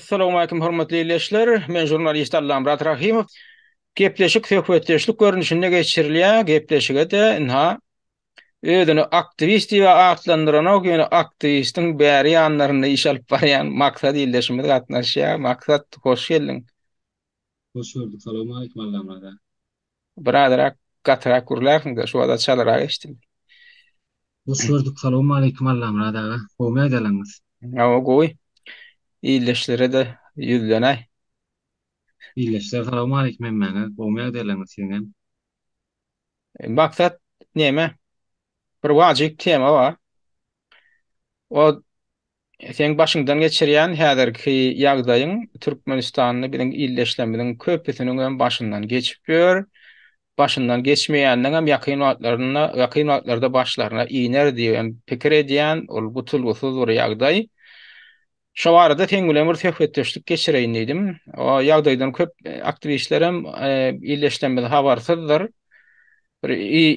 Assalamualaikum hormatly ildeşler. Men žurnalist Allamyrat Rahymow. Gepleşik söhbetdeşlik görnüşinde geçirilýär. Gepleşige-de ynha özüni aktiwist diýip atlandyranok, ýöne aktiwistiň bäri ýanlarynda iş alyp barýan Maksat ildeşimiz gatnaşýar. Maksat, hoş geldiň. Hoş gördük. Salowmaleýkim Allamyrat aga. Birazrak gatyrak gürlärsiň-de, şu wada çalarak eşidildi. Hoş gördük. Salowmaleýkim Allamyrat aga. Gowmy ýagdaýlaryňyz? Hawa, gowy. Ildeşlere-de ýüzlenäý. Ildeşler salowmaleýkim hemmäňe. Gowmy ýagdaýlaryňyz siziňem? Maksat neme? Bir wajyp tema bar. O seň başyňdan geçirýän häzirki ýagdaýyň Türkmenistanda biziň ildeşlerimiziň köpüsiniň hem başyndan geçip ýör. Başyndan geçmeýäniniň hem ýakyn wagtlarynda, ýakyn wagtlarda başlaryna iner diýip hem pikir edýän, ol gutulgysyz bir ýagdaý. Şo barada seň bilen bir söhbetdeşlik geçireýin diýdim. O ýagdaýdan köp aktiwistler hem ildeşlerimiz habarsyzdyr. Bir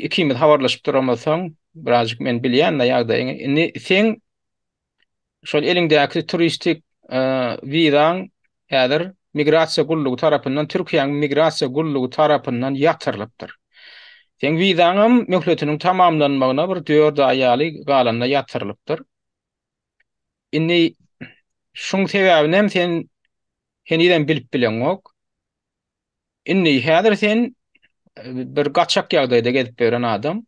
ikimiz habarlaşyp duramyzsoň, birazjyk men bilýän-de ýagdaýyňy. Indi seň şol eliňdäki turistik wizaň häzir migrasiýa gullugy tarapyndan, Türkiýäniň migrasiýa gullugy tarapyndan ýatyrylypdyr. Seň wizaňam möhletiniň tamamlanmagyna bir dört aý ýaly galanda ýatyrylypdyr. Indi şuň sebäbini hem sen henizem bilip bileňok. Indi häzir sen e, bir gaçak ýagdaýda gezip ýören adam.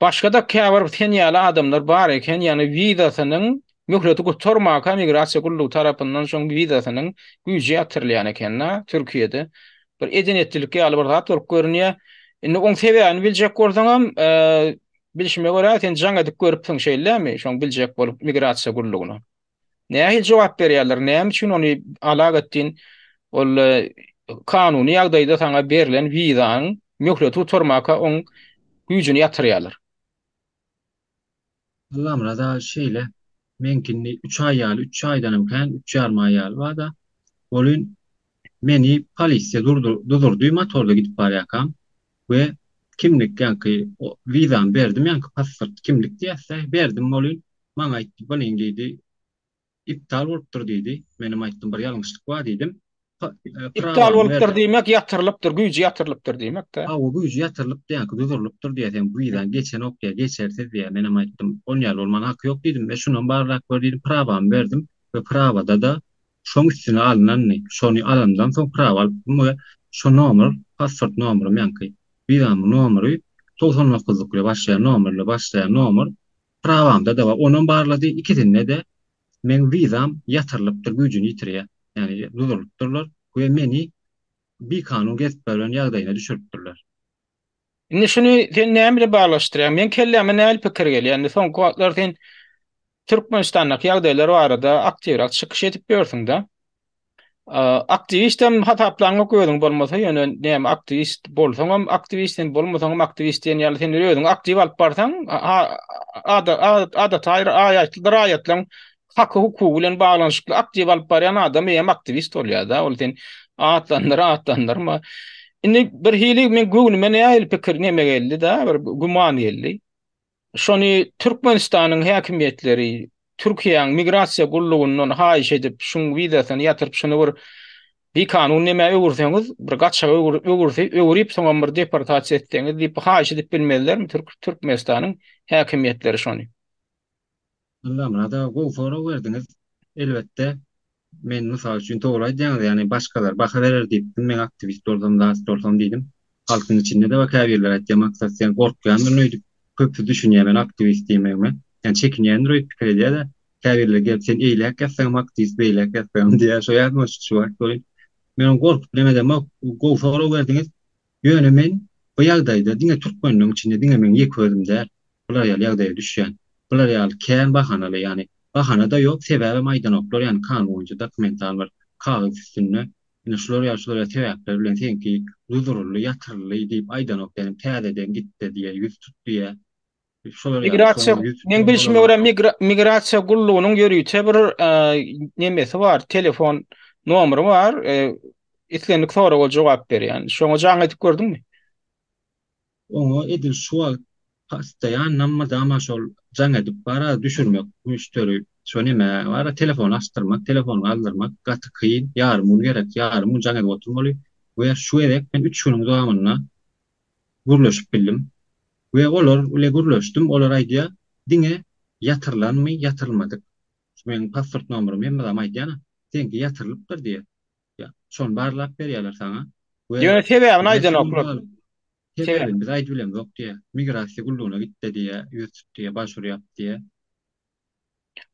Başga-da käbir sen ýaly adamlar bar eken, ýagny wizasynyň möhleti gutarmaka migrasiýa gullugy tarapyndan şoň wizasynyň güýji ýatyrylýan eken-de Türkiýede. Bir eden-etdilik ýaly bir zat bolup görünýär. Indi oň sebäbini biljek bolsaňam, e, Bilşime görä, sen jaň edip görüpsiň, şeýlemi? Şoň biljek bolup migrasiýa gullugyna. Nähili jogap berýärler? Näme üçin ony alagetdin ol e, kanuny ýagdaýda saňa berlen wizanyň möhleti gutarmaka oň güýjüni ýatyrýarlar? Allamyrat aga şeýle, meňki indi üç aý ýaly, üç aýdanam kän, üç ýarym aý ýaly bar-da. Welin meni polisiýa durdurdy motorda gidip barýarkam we kimlik ýaňky wizamy berdim ýaňky pasport kimlik diýýäs-dä berdim welin maňa aýtdy bunyň diýdi iptal bolupdyr diýdi. Menem aýtdym bir ýalňyşlyk bar diýdim. Iptal bolupdyr diýmek ýatyrylypdyr, güýji ýatyrylypdyr diýmek-dä. Hawa, güýji ýatyrylypdy ýaňky duzurylypdyr diýýär, seň wizaň geçenok diýýär, geçersiz diýýär. Menem aýtdym, on ýaly bolmana haky ýok diýdim. E şunam barlap gör diýdim, prawamy berdim we prawada-da şoň üstüne alynandy. Şony alandan soň prawa alypdym we şo nomer, pasport nomerym ýaňky wizamyň nomeri 99 bilen başlaýan nomer bilen başlaýan nomer prawamda-da bar. Onam barlady, ikisinde-de Meň wizam ýatyrylypdyr, güýjüni ýitirýär. Ýagny duzulypdyrlar we meni bikanun gezip ýören ýagdaýyna düşüripdirler. Indi şuny sen näme bilen baglaşdyrýaň? Meň kelläme nähili pikir gelýär? Indi soňky wagtlar sen Türkmenistandaky ýagdaýlar barada aktiwrak çykyş edip ýörsüň-de. Aktiwistem hasaplaňok özüň bolmasa, ýöne näme aktiwist bolsaňam aktiwist, sen bolmasaňam aktiwist diýen ýaly sen özüňi aktiw alyp barsaň, adaty raýatlaryň haky hukugy bilen baglanyşykly aktiw alyp barýan adam hem aktiwist bolýar-da, ol sen atlandyr, atlandyrma. Indi bir hili men göwnüme nähili pikir neme geldi-de, bir güman geldi. Şony Türkmenistanyň häkimiýetleri Türkiýäň migrasiýa gullugyndan haýyş edip, şuň wizasyny ýatyryp, şuny bir bikanun nämä öwürseňiz, bir gaçaga öwürse, öwürip, soňam bir deportasiýa etseňiz diýip haýyş edip bilmezlermi Türkmenistanyň häkimiýetleri şony? Allamyrat aga gowy sorag berdiňiz. Elbetde Men mysal üçin dogry aýdýaňyz ýagny başgalar baha berer diýipdim men aktiwist bolsam zat bolsam diýdim. Halkyň içinde-de bar käbirleri aýtýar Maksat sen gorkýandyryn öýdüp köpüsi düşünýär men aktiwist diýmegime. Ýagny çekinýändir öýdüp pikir edýär-de käbirleri gelip sen eýläk ýazsaňam aktiwist beýläk ýazsaňam diýýär şo ýadyma düşdi şu wagt welin. Men ony gorkup nemedemok gowy sorag berdiňiz. Ýöne men bu ýagdaýda diňe türkmenleň içinde diňe meň ýeke özüm däl bular ýaly ýagdaýa düşýän. Bular ýaly kän bahanaly ýagny bahana-da ýok sebäbem aýdanoklar ýagny kanun boýunça dokumental bir kagyz üstünde ine şular ýaly şular ýaly sebäpler bilen seňki duzuryldy ýatyryldy diýip aýdanok ýagny täzeden gitde diýýär ýüz tut diýýär. Şolar ýaly Migrasiýa, şoňa ýüz meň tutýan bilşime görä migra, migrasiýa gullugynyň ýörite bir e, nemesi bar, telefon nomeri bar, e, islendik soraga jogap berýän. Şoňa jaň edip gördüňmi? Oňa edil şu wagt postoýanno mydama şol jaň edip bara düşürmek müşderi. Şo neme bar, telefon açdyrmak, telefonyňy aldyrmak gaty kyn, ýarym gün gerek, ýarym gün jaň edip oturmaly we şu gezek men üç günüň dowamynda gürleşip bildim we olar bile gürleşdim, olar aýdýar, diňe ýatyrylanmy, ýatyrylmadyk, şu meniň pasport nomerim hemme zam aýdýan, seňki ýatyrylypdyr diýýär. Şony barlap berýärler saňa we Ýöne sebäbini aýdanoklar. Sebäbini biz aýdyp bilemzok diýýär. Migrasiýa gullugyna git-de diýýär, ýüz tut diýýär, başwur ýap diýýär.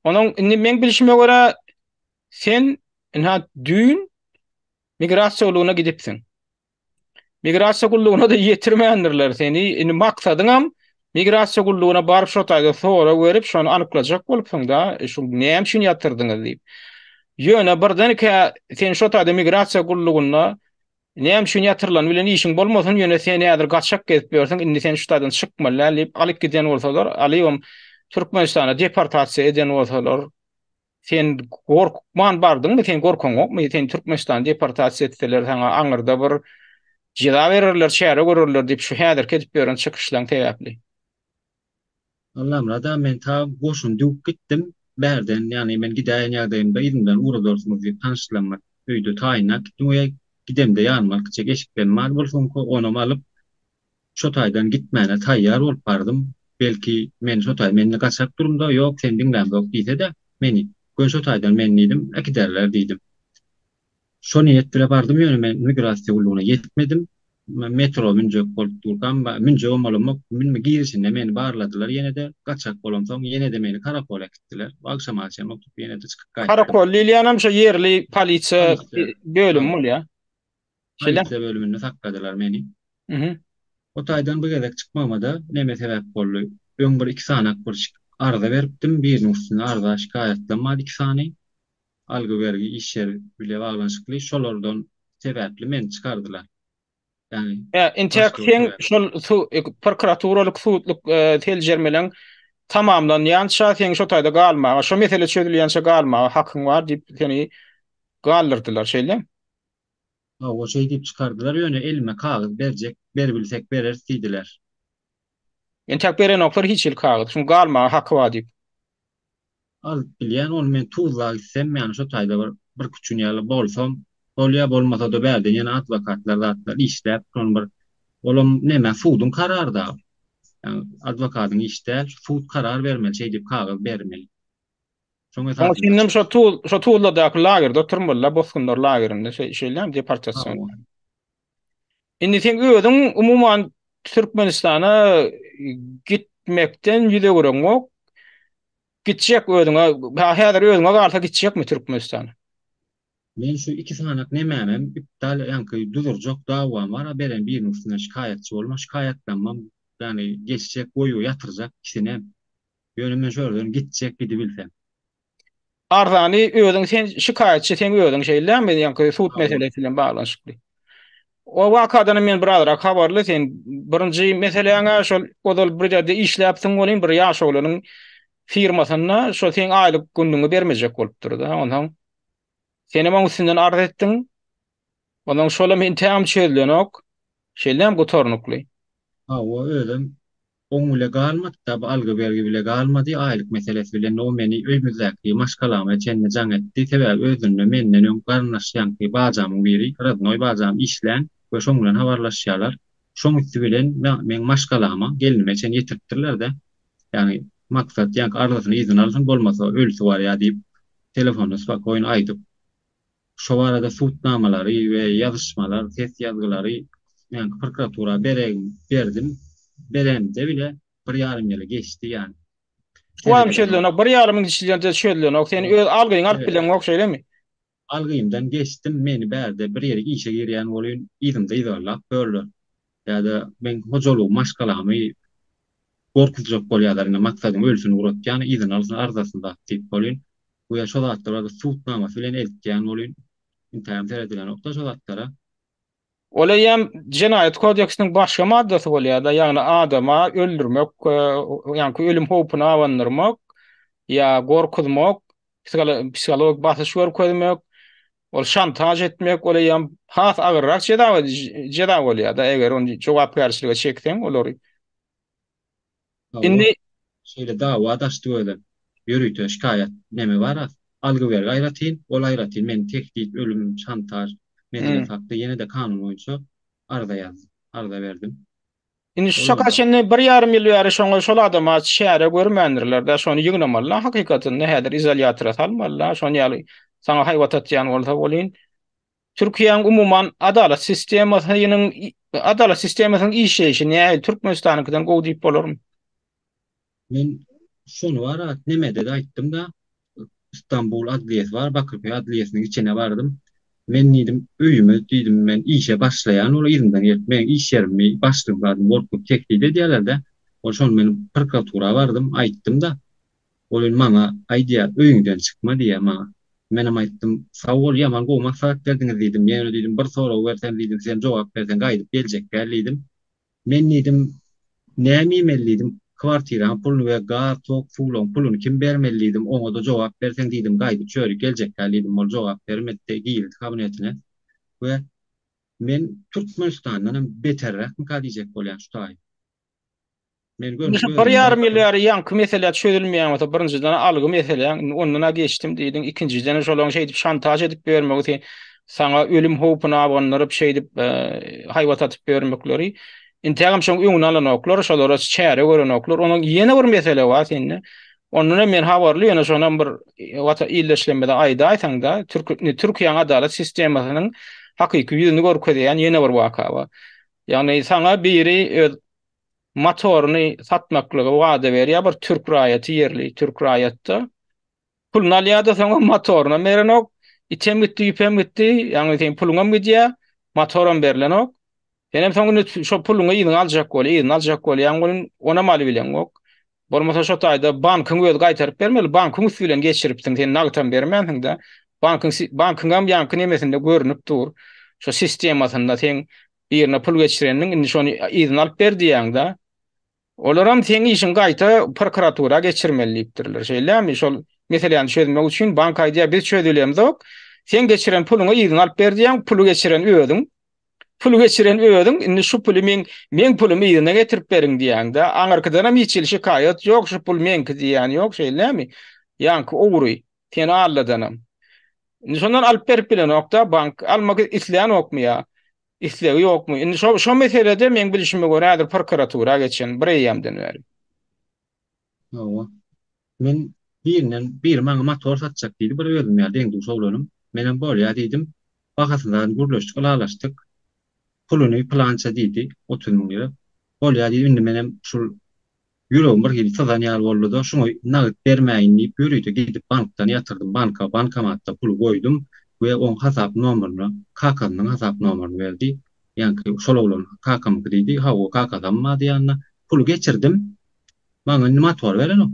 Onuň indi meň bilşime görä sen ynha düýn migrasiýa gullugyna gidipsiň. Migrasiýa gullugyna-da ýetirmändirler seni. Indi maksadyňam migrasiýa gullugyna baryp şo taýda sorag berip, şony anyklajak bolupsyň-da, şu näme üçin ýatyrdyňyz diýip. Ýöne birdenkä sen şo taýda migrasiýa gullugynda näme üçin ýatyrylany bilen işiň bolmasyn, ýöne sen häzir gaçak gezip ýörsüň, indi sen şu taýdan çykmaly däl diýip alyp giden bolsalar, alybam Türkmenistana deportasiýa eden bolsalar, Sen gorkman bardyňmy? Sen gorkaňokmy? Seni Türkmenistana deportasiýa etseler, saňa aňyrda bir jeza bererler, çäre görerler diýip şu häzirki edip ýören çykyşlaň sebäpli. Allamyrat aga men ta goşuny döwüp gitdim bärden ýagny men gidäýen ýagdaýymda yzymdan ugradarsyňyz diýip tanyşlaryma öýde taýynlap gitdim we gidemde ýanyma kiçijek eşiklerim bar bolsunka onam alyp Şo taýdan gitmäne taýýar bolup bardym. Belki, men şo taý, men indi gaçak durumda, ýok, seni diňlämzok diýse-de, meni, göni şo taýdan men diýdim, äkiderler diýdim. Şo niýet bile bardym, ýöne men migrasiýa gullugyna ýetmedim. Metro münjek bolup durkam, münjegem bolamok, münme girişinde meni barladylar ýene-de, gaçak bolamsoň, ýene-de meni karakola äkitdiler. Agşama çenli oturyp ýene-de çykyp gaýtdym. Karakol diýilýänem şo ýerli polisiýa bölümi bolýar. Şeýle. Polisiýa bölüminde sakladylar meni. Mhm. O taýdan bu gezek çykmagyma-da neme sebäp boldy. Öň bir iki sanak bir arza beripdim. Biriniň üstünde arza şikaýatlam bardy iki sany. Algy-bergi iş ýeri bile baglanyşykly. Şolardan sebäpli meni çykardylar. Ýagny Ä, entäk başga bir seň sebäp. şol su prokuraturalyk sudluk seljermeleň tamamlanýança seň şo taýda galmaga, şo mesele çözülýänçe galmaga hakyň bar diýip seni galdyrdylar, şeýle? Hawa, şeý diýip çykardylar, ýöne elime kagyz berjek, beribilsek bereris diýdiler. Entäk berenoklar hiç hili kagyz, şuň galmaga haky bar diýip. Alyp bilýän, ony men Tuzla gitsem, ýagny şo taýda bir birküç gün ýaly bolsam, bolýa, bolmasa-da bärden ýene adwokatlar zatlar işläp, şony bir, olam neme, suduň karary dagy. Ýagny adwokatyň işi däl, sud karar bermeli, şeý diýip kagyz bermeli. Şoň esasynda. Onuň üçinem şo Tuz, şo Tuzladaky lagerde oturmaly-da, bosgunlar lagerinde, şeýlemi, deportasion. Indi sen özüň umuman Türkmenistana gitmekden ýüz öwüreňok. Gitjek özüňe, häzir özüňe galsa gitjekmi Türkmenistana? Men şu iki sanak nemämem iptal ýaňky duzurjak dawam bar-a beren biriniň üstünden şikaýatçy bolma, şikaýatlanmam, ýagny geçjek, goýup ýatyrjak ikisinem. Ýöne men şu ýerden gitjek gidibilsem. Arzany özüň sen şikaýatçy seň özüň şeýlemi ýaňky sud meselesi bilen baglanyşykly. O wakadan men birazrak habarly sen birinji meseläňe şol ozal bir ýerde işläpsiň welin bir ýaş oglanyň firmasynda şol seň aýlyk günüňi bermejek bolupdyr-da. Onsoň senem oň üstünden arz etdiň. Onsoň şolam entägem çözülenok. Şeýlem gutarnykly. Hawa özem Oň bile galmady-da, bu algy-bergi bile galmady, aýlyk meselesi bilen o meni öýümizdäki maşgalama çenli jaň etdi, sebäbi özünde menden öň garyndaş ýaňky bajamyň biri, rodnoý bajam işlän we şoň bilen habarlaşýarlar, şoň üsti bilen meň maşgalama, gelnime çenli ýetiripdirler-de, ýagny maksat ýaňky arzasyny yzyna alsyn, bolmasa ölüsi barýar diýip, telefonda spakoýno aýdyp. Şo barada sud namalary we ýazyşmalar, ses ýazgylary ýaňky prokuratura beregim berdim. Beremde bile bir ýarym ýyly geçdi ýany. Şu wagam çözülenok, bir ýarym ýyl içinde çözülenok. Sen öz algyňy alyp bileňok şeýlemi? Algymdan geçdim, meni bärde bir ýere işe girýän bolýyn, yzymda yzarlap ýörler. Ýa-da meň hojalygym, maşgalamy gorkuzjak bolýarlar, indi maksadyň ölüsini ugratýan, yzyna alsyn arzasyny zat diýip bolýyn. Göýä şo zatlar barada sud namasy bilen eltýän bolýyn. Intägem seredilenok-da şo zatlara. Ol eýýäm Jenaýat kodeksiniň başga maddasy bolýar-da, ýagny adama öldürmek, ýaňky ölüm howpuny abandyrmak ýa gorkuzmak, psihologik basyş görkezmek, ol şantaž etmek, ol eýýäm has agyrrak jeza jeza bolýar-da, eger ony jogapkärçilige çekseň olary. Indi şeýle dawa daşdy özem. Ýörite şikaýat neme bar-a? Algy-bergi aýratyn, ol aýratyn. Men tehdit, ölüm, şantaž meselesi hakda ýene-de kanun boýunça arza ýazdym, arza berdim. Indi şu çaka çenli bir ýarym ýyl bäri şoňa şol adama çäre görmändirler-de, şony ýygnamaly-la hakykatynda häzir izolýatora salmaly-la, şon ýaly saňa haýbat atýan bolsa welin. Türkiýäň umuman adalat sistemasynyň adalat sistemasynyň işleýşi nähili Türkmenistanyňkydan gowy diýip bolarmy? Men şony bar nemede-de aýtdym-da, Istanbul adliýesi bar, Bakyrköý adliýesiniň içine bardym. Men diýdim, öýüme diýdim, men işe başlaýan ol yzymdan gelip meniň iş ýerimi, başlygym zadymy gorkuzyp tehdit edýärler-de. Ol şony men prokuratura bardym, aýtdym-da. Ol indi maňa aýdýar, öýüňden çykma diýýär maňa. Menem aýtdym, sag bol, ýaman gowy maslahat berdiňiz diýdim. Ýöne diýdim, bir sorag bersem diýdim, sen jogap berseň gaýdyp geljek däl diýdim. Men diýdim, näme iýmeli diýdim, kwartiraň puluny we gaz, tok, suwlaň puluny kim bermeli diýdim, oňa-da jogap berseň diýdim, gaýdyp çöri geljekkä diýdim, ol jogap bermedi, girdi kabinetine we men Türkmenistandan hem beterräkmika diýjek bolýan şu taýy. Men Indi şu bir ýarym ýyl bäri ýaňky mesele çözülmeýän bolsa, birinjiden algy meseleň, indi ondan-a geçdim diýdiň, ikinjiden şolaryň şeýdip şantaž edip ýörmegi, saňa ölüm howpuny abandyryp şeýdip haýbat atyp ýörmekleri, intägem şoň öňüni alanoklar, şolara çäre görenoklar. Onuň ýene bir mesele bar sende. Ondan hem men habarly, ýöne şonam bir wata ildeşlerimize aýdaýsaň-da, Türk Türkiýäň adalat sistemasynyň hakyky ýüzüni görkezýän ýene bir waka bar. Ýagny saňa biri öz motoryny satmaklygy wada berýär bir türk raýaty ýerli türk raýatda. Puluny alýar-da soňam motorynam berenok. Item gitdi, ýüpem gitdi. Ýagny seň puluňam gidýär, motoram berlenok. Senem soň indi şo puluňy yzyňa aljak bolýar, yzyna aljak bolýaň welin onam alybileňok. Bolmasa şo taýda bankyň özi gaýtaryp bermeli, bankyň üsti bilen geçiripsiň, sen nagtam bermänsiň-de. Bankyň bankyňam ýaňky nemesinde görnüp dur. Şo sistemasynda seň birine pul geçireniň indi şony yzyna alyp ber diýýäň-de. Olaram seň işiňi gaýta prokuratura geçirmeli diýipdirler. Şeýlemi? Şol meseläni çözmek üçin bank aýdýar, biz çözülemzok. Seň geçiren puluňy yzyna alyp ber diýýäň, puly geçiren özüň. Puly geçiren özüň, indi şu puly meň meň pulumy yzyna getirip beriň diýýäň-de. Aňyrkydanam hiç hili şikaýat ýok, şu pul meňki diýýän ýok, şeýlemi? Ýaňky ogry, seni aldadanam. Indi şondan alyp berip bilenok-da, bank almak islänokmy ýa? Islegi ýokmy? Indi şo şo meselede meň bilşime görä häzir prokuratura geçen bir eýýämden bäri. Hawa. Men birinden biri maňa motor satjak diýdi, bir özüm ýaly deň-duş oglanym. Menem bolýa diýdim. Bahasyny zadyny gürleşdik, ylalaşdyk. Puluny pylança diýdi, 30 müň lira. Bolýa diýdim, indi menem şul Ýüregim bir hili syzan ýaly boldy-da, şuňa nagt bermäýin diýip, ýörite gidip bankdan ýatyrdym. Banka, bankomatda puly goýdum we oň hasap nomerini, kakasynyň hasap nomerini berdi. Ýaňky şol oglan kakamyňky diýdi. Hawa, kakasam bardy ýanynda. Puly geçirdim. Maňa indi motor berenok.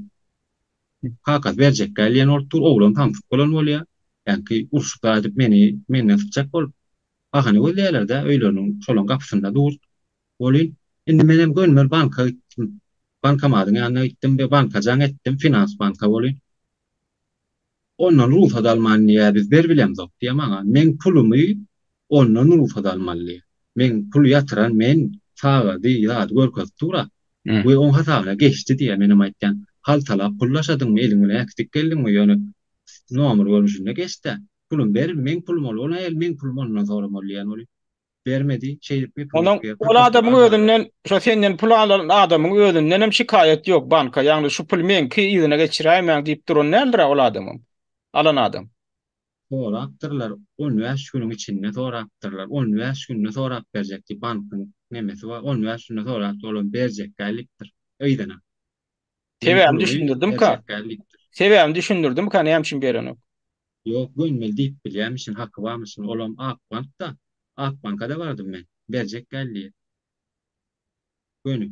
Kakasy berjek däl diýen bolup dur. Oglan samsyk bolan bolýar. Ýaňky urşup zat edip meni menden sypjak bolup. Bahana gözleýärler-dä, öýleriniň şolaň gapysynda dur. Welin, indi menem gönümel banka gitdim. Bankomadyň ýanyna gitdim we banka jaň etdim, Finans banka welin. Ondan rugsat alman diýýär, biz beribilemzok diýýär maňa. Meň pulumy ondan rugsat almaly diýýär. Meň pul ýatyran men, sagady, zady görkezip dur-a. We oň hasabyna geçdi diýýär. Menem aýtýan, haltalap pul daşadyňmy, eliň bilen äkidip geldiňmi, ýöne nomer görnüşinde geçdi-ä. Pulumy ber, meň pulum ol, ol nähili meň pulumy ondan soramaly diýýän welin. Bermedi. Şeýdip gepim Onuň gitdi. ol adamyň özünden, şo senden pul alan adamyň özünden hem şikaýat ýok banka. Ýagny şu pul meňki yzyna geçiräýmäň diýip duran däldir-ä ol adamam. Alan adam. Sorapdyrlar, 15 günüň içinde sorapdyrlar. 15 günde sorap berjek diýip bankyň nemesi bar. 15 günde sorapdyr, olam berjek däl diýipdir. Yzyna. Meň Sebäbini pulumy düşündirdimka? berjek däl diýipdir. Sebäbini düşündirdimka näme üçin berenok? Ýok, gönmeli diýip bilýämişin, haky barmyşyn, olam Akbankda, Akbanka-da bardym men, berjek däl diýýär. Göni.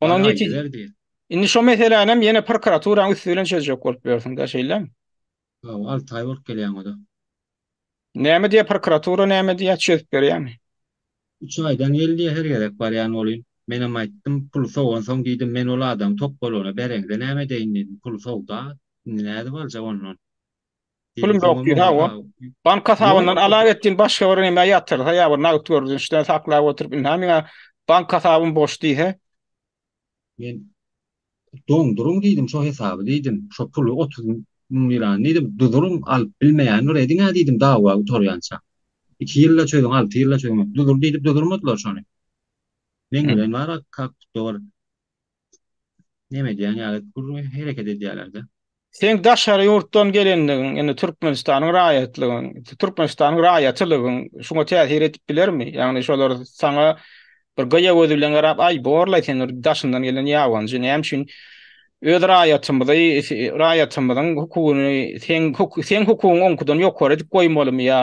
Bar Onuň neti aýdyber diýýär. Indi şo meselänem ýene prokuraturaň üsti bilen çözjek bolup ýörsüň-dä, şeýlemi? Hawa, alty aý bolup gelýär oňa-da. Näme diýýär prokuratura näme diýýär, çözüp berýärmi? Üç aýdan gel diýýär, her gezek barýan bolýyn. Menem aýtdym, puly sowansoň diýdim, men ol adamy tokgalygyna bereňde näme edeýin diýdim, puly sowda, indi nädip aljak ondan. Diýdim, Pulum ýok soňam diýdi, oňa hawa. Bank hasabyndan Ýok. alagetdin başga bir nämä ýatyrsa ýa bir nagt görnüşde saklap oturyp, ynha meňä bank hasabym boş diýse. Men. Doňduryň diýdim şo hesaby diýdim. Şo puly 30 müň lirany diýdim, duzuryň alyp bilmeýän bir ediň-ä diýdim dawa gutarýança. Iki ýylda çözüň, alty ýylda çözüň. Duzur diýdip duzurmadylar şony. Meň bilen bar-a kak bir neme edýän ýaly gürrüň hereket edýärler-de. Seň daşary ýurtdan gelenligiň, indi Türkmenistanyň raýatlygyň, Türkmenistanyň raýatylygyň şuňa täsir edip bilermi? Ýagny şolar saňa bir gyýa gözi bilen garap, aý borlaý sen bir daşyndan gelen ýabanjy, näme üçin öz raýatymyzy, raýatymyzyň hukugyny seň seň hukugyň oňkudan ýokary edip goýmalymy ýa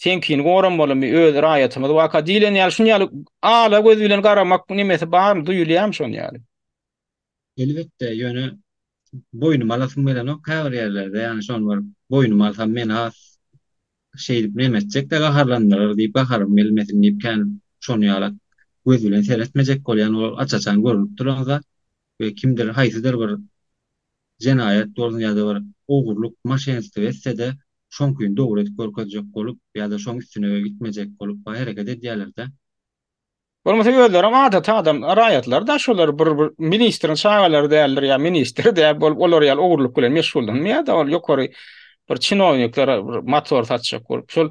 seňkini goramalymy öz raýatymyz waka diýlen ýaly şuny ýaly ala göz bilen garamak nemesi barmy, duýulýarmy şon ýaly? Elbetde, ýöne boýnuma alasym gelenok käbir ýerlerde, ýagny şony bir boýnuma alsam meni has şeýdip neme etjek-de gaharlandyrar diýip gaharym gelmesin diýip kän şony ýalak göz bilen seretmejek bolýan ol aç-açan görnüp duran zat we kimdir haýsydyr bir jenaýat bolsun ýa-da bir ogurlyk maşenstwo etse-de şoňkyny dogry edip görkezjek bolup ýa-da şoň üstüne gitmejek bolup hereket edýärler-de. Bolmasa özlerem adaty adam, raýatlar-da şolar bir bir ministriň çagalary däldir ýa ministr däl bolup olar ýaly ogurlyk bilen meşgullanmaýar-da ol ýokary bir çinownikler bir motor satjak bolup şol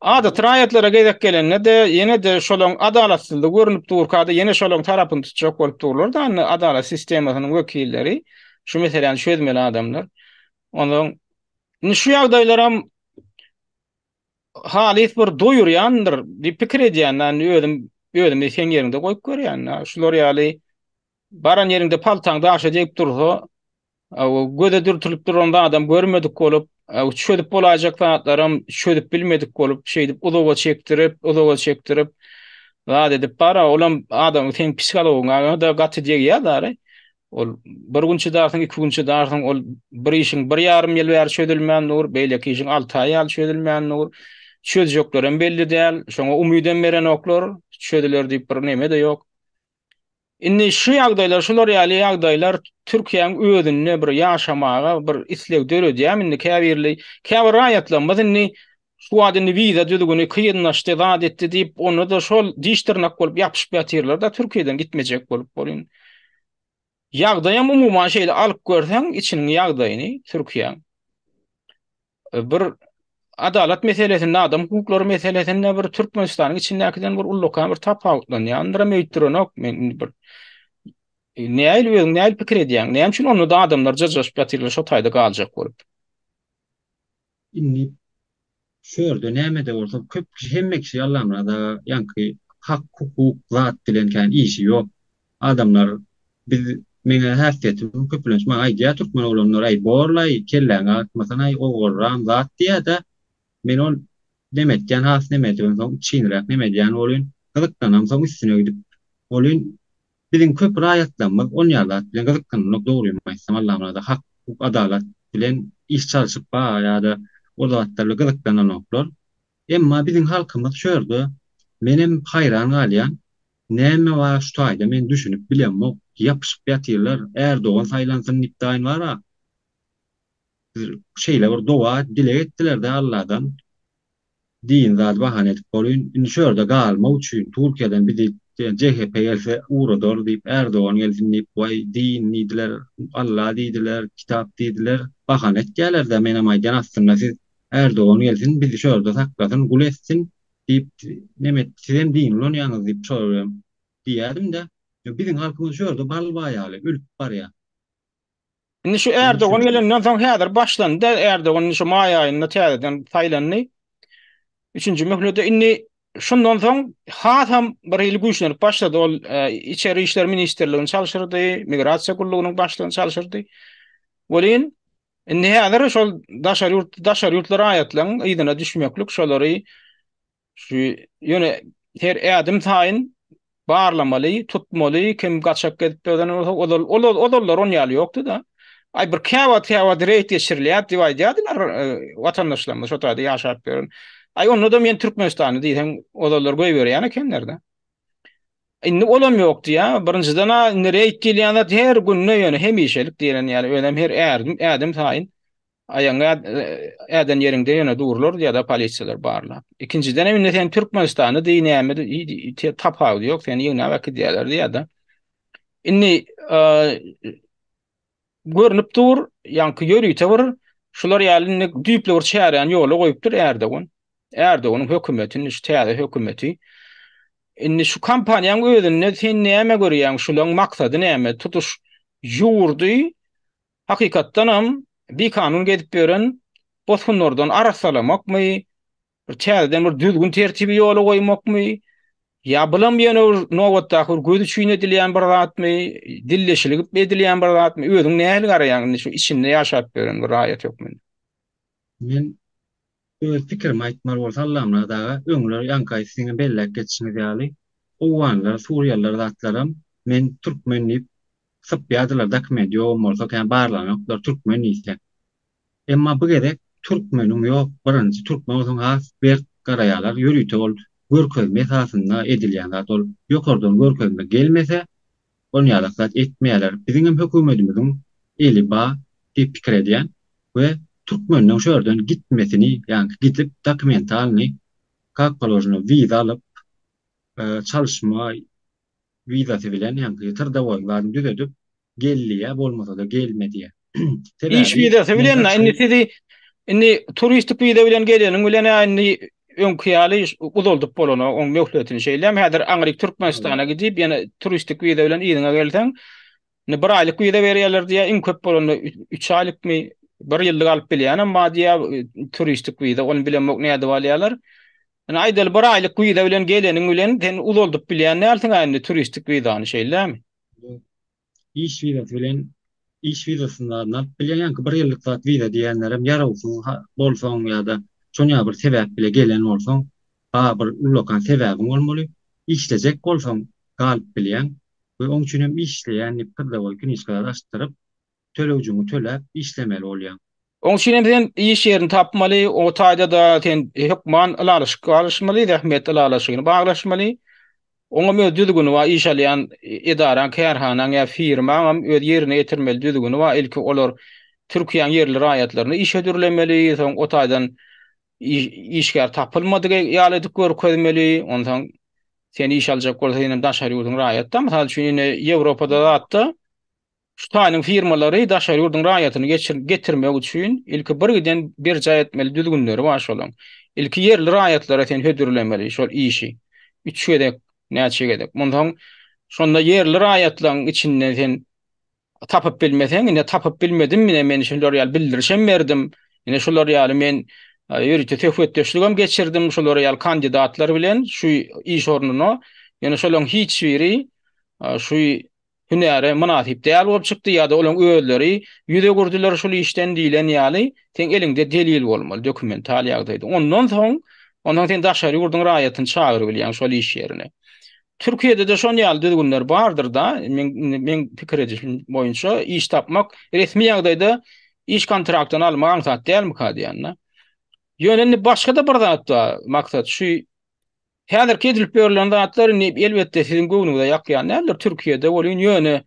adaty raýatlara gezek gelende-de ýene-de şolaň adalatsyzlygy görünip durka-da ýene şolaň tarapyny tutjak bolup durlar-da indi adalat sistemasynyň wekilleri şu meseläni çözmeli adamlar. Onsoň indi şu ýagdaýlaram halys bir doýurýandyr diýip pikir edýän indi özüm özümi seň ýeriňde goýup görýän. Şular ýaly baran ýeriňde paltaň daşa degip dursa, göze dürtülip duran zadam görmedik bolup, çözüp bolaýjak zatlaram çözüp bilmedik bolup, şeýdip uzaga çekdirip, uzaga çekdirip zat edip bara, olam adamyň seň psihologyňa da gaty degýär dary. Ol bir gün çydarsyň, iki gün çydarsyň, ol bir işiň bir ýarym ýyl bäri çözülmän dur, beýleki işiň alty aý ýaly çözülmän dur. Çözjeklerem belli däl, şoňa umydam berenoklar, çözüler diýip bir neme-de ýok. Indi şu ýagdaýlar, şular ýaly ýagdaýlar Türkiýäň özünde bir ýaşamaga bir isleg döredýärmi indi käbirli, käbir raýatlarymyz indi şu wagt indi wiza düzgüni kynlaşdy, zat etdi diýip, onda-da şol diş-dyrnak bolup ýapyşyp ýatyrlar-da Türkiýeden gitmejek bolup bolýn. Ýagdaýam umuman şeýle alyp görseň içiniň ýagdaýyny Türkiýäň bir adalat meselesinde, adam hukuklary meselesinde bir Türkmenistanyň içindäkiden bir ullakan bir tapawutlanýandyram öýtdürenok men indi bir nähili özüň nähili pikir edýäň? Näme üçin onda-da adamlar jyrjaşyp ýatyrlar şo taýda galjak bolup? Indi şu ýerde näme-de bolsa köp kişi, hemme kişi Allamyrat aga ýaňky hak-hukuk zat bilen kän işi ýok. Adamlar biz meňä häsiýetim köplenç maňa aýdýar türkmen oglanlar äý borlaý kelläňi agyrtmasanaý ogurram zat diýýär-de men ol neme etýän has neme edibem soň içginräk neme edýän bolýyn gyzyklanamsoň üstüne gidip bolýyn Biziň köp raýatlarymyz on ýaly zat bilen gyzyklananok dogrymy aýtsam Allamyrada hak hukuk adalat bilen iş çalşyp bar ýada ol zatlar bilen gyzyklananoklar. Emma biziň halkymyz şu ýerde menem haýran galýan näme bar şu taýda men düşünip bilemok ýapyşyp ýatyrlar Ärdogan saýlansyn diýip daýyn bara şeýle bir doga dileg etdilerde Alladan Din zady bahana edip bolyn. Indi şu ýerde galmak üçin Türkiýeden bizi JHP gelse ugradar diýip, Erdogan gelsin diýip, waý din diýdiler, Alla diýdiler, kitap diýdiler, bahana etýälerdä menem aýdýan aslynda siz Erdogan gelsin bizi şu ýerde saklasyn, gul etsin diýip neme sizem din ulanýaňyz diýip şolar bilen diýýädimdä. Biziň halkymyz şu ýerde bal baýaly ölüp barýar. Indi şu Erdogan gelenden soň häzir başlandy. Erdogan indi şu maý aýynda täzeden saýlandy. Üçünji möhlete indi şundan soň hasam bir hili güýçlenip başlady. Ol e, İçeri İşler Ministrligini çalşyrdy, Migrasiýa gullugynyň başlygyny çalşyrdy. Welin indi häzir şol daşary ýurt daşary ýurtly raýatlaryň yzyna düşmeklik şolary Şu ýöne her ädim saýyn barlamaly, tutmaly, kim gaçak gezip ýören bolsa, ozal ozal ozallar on ýaly ýokdy-da. Aý bir käwagt käwagt reýd geçirilýär diýip aýdýardylar e, watandaşlarymyz şo taýda ýaşap ýören. Aý onda-da men Türkmenistany diýseň ozallar goýberýän ekenler-de. Indi olam ýok diýýär. Birinjiden-ä indi reýd diýilýän zat her günde ýöne hemişelik diýlen ýaly özem her ädim ädim saýyn Aýagyňy äden ýeriňde ýöne durlar ýa-da polisiýalar barlap. Ikinjiden hem indi sen Türkmenistanda diý näme tapawudy ýok, seni ýygnap äkidýärler diýýär-de. Indi. Görnüp dur, ýaňky ýörite bir şular ýaly indi düýpli bir çäräni ýola goýupdyr Erdogan. Erdoganyň hökümeti, indi şu täze hökümeti. Indi şu kampaniýaň özünde sen näme görýäň, şulaň maksady näme? Tutuş ýurdy hakykatdanam bikanun gezip ýören bosgunlardan arassalamakmy? Bir täzeden bir düzgün tertibi ýola goýmakmy? Ýa bulam ýene bir nobatdaky bir göz üçin edilýän bir zatmy? Dilleşiligip edilýän bir zatmy? Özüň nähili garaýaň indi şu içinde ýaşap ýören bir raýat hökmünde? Men öz pikirimi aýtmaly bolsa Allamyrat aga, öňler ýaňky siziňem belläp geçişiňiz ýaly, owganlar, suriýalylar zatlaram men türkmen diýip sypýardylar, dokumenti ýogam bolsa kän barlanokdylar türkmen diýse. Emma bu gezek türkmeniň ýok, birinji türkmen bolsaň has berk garaýarlar, ýörite ol görkezme esasynda edilýän zat ol ýokardan görkezme gelmese onýalak zat etmeýärler. Biziňem höküwmedimiziň eli ba diýip pikir edýän we türkmeniň şu ýerden gitmesini ýaňky gidip dokumentalny kak položeno wiza alyp çalyşma wizasy bilen ýaňky trdowoýyň zadyny düzedip gel diýýär, bolmasa-da gelme diýýär. Iş Sebäbi wizasy men bilen daşary indi sizi indi turistik wiza bilen geleniň bilen indi öňki ýaly uzaldyp bolanok oň möhletini şeýlem häzir aňryk Türkmenistana gidip ýene turistik wiza bilen yzyňa gelseň indi bir aýlyk wiza berýärler diýýär iň köp bolanda 3 aýlykmy bir ýyllyk alyp bilýänem bar diýýär turistik wiza ony bilemok nädip alýarlar. Indi aýdaly bir aýlyk wiza bilen geleniň bilen sen uzaldyp bilýän dälsiň-ä indi turistik wizany şeýlemi? Iş wizasy bilen iş wizasyny zadyny alyp bilýän ýaňky bir ýyllyk zat wiza diýýänlerem ýarawsyz bolsaň ýa-da şon ýaly bir sebäp bile gelen bolsaň ba bir ullakan sebäbiň bolmaly işlejek bolsaň galyp bilýäň we oň üçin hem işleýän diýip trdowoý knižka zat açdyryp tölegjüňi töläp işlemeli bolýaň. Oň üçin hem sen iş ýerini tapmaly, o taýda-da sen hökman ylalaşyk baglaşmaly, zähmet ylalaşygyny baglaşmaly. Oňam öz düzgüni bar, iş alýan edaraň, kärhanaň ýa firmaňam öz ýerine ýetirmeli düzgüni bar. Ilki olar Türkiýäň ýerli raýatlaryny işe hödürlemeli, soň o taýdan işgär tapylmadyk ýaly edip görkezmeli, onsoň seni işe aljak bolsa senem daşary ýurduň raýaty-da. Mysal üçin, ine Ýewropada zatda Şu taýynyň firmalary daşary ýurduň raýatyny geçir getirmek üçin ilki bir giden berjaý etmeli düzgünleri bar şolaň. Ilki ýerli raýatlara sen hödürlemeli şol işi. Üç gezek, näçe gezek. Munsoň şonda ýerli raýatlaryň içinden sen tapyp bilmeseň, ine tapyp bilmedim, ine men şular ýaly bildirişem berdim. Ine şular ýaly men ýörite söhbetdeşligem geçirdim şular ýaly kandidatlar bilen şu iş ornuna. Ýöne şolaryň hiç biri şu hünäre mynasyp däl bolup çykdy ýa-da olaň özleri ýüz öwürdiler şul işden diýlen ýaly seň eliňde delil bolmaly dokumental ýagdaýda. Ondan soň ondan sen daşary ýurduň raýatyny çagyryp bilýäň şol iş ýerine. Türkiýede-de şon ýaly düzgünler bardyr-da, meň meň pikir edişim boýunça iş tapmak resmi ýagdaýda iş kontraktyny almak aňsat dälmika diýýän-de. Ýöne indi başga-da bir zat bar, Maksat şu Häzirki edilip ýörlen zatlar indi elbetde siziň göwnüňize ýakýan däldir Türkiýede welin ýöne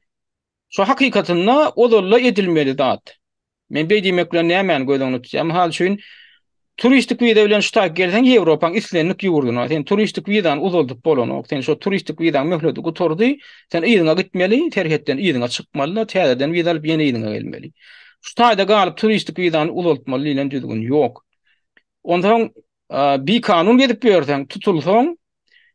şu hakykatynda ozalda edilmeli zat. Men beý diýmek bilen nämäni göz öňünde tutýan? Mysal üçin turistik wiza bilen şu taýyk gelseň Ýewropaň islendik ýurduna sen turistik wizany uzaldyp bolanok. Sen şo turistik wizaň möhleti gutardy, sen yzyňa gitmeli, serhetden yzyňa çykmaly-da, täzeden wiza alyp ýene yzyňa gelmeli. Şu taýda galyp turistik wizany uzaltmaly diýlen düzgün ýok. Onsoň Bikanun gezip ýörseň, tutulsaň,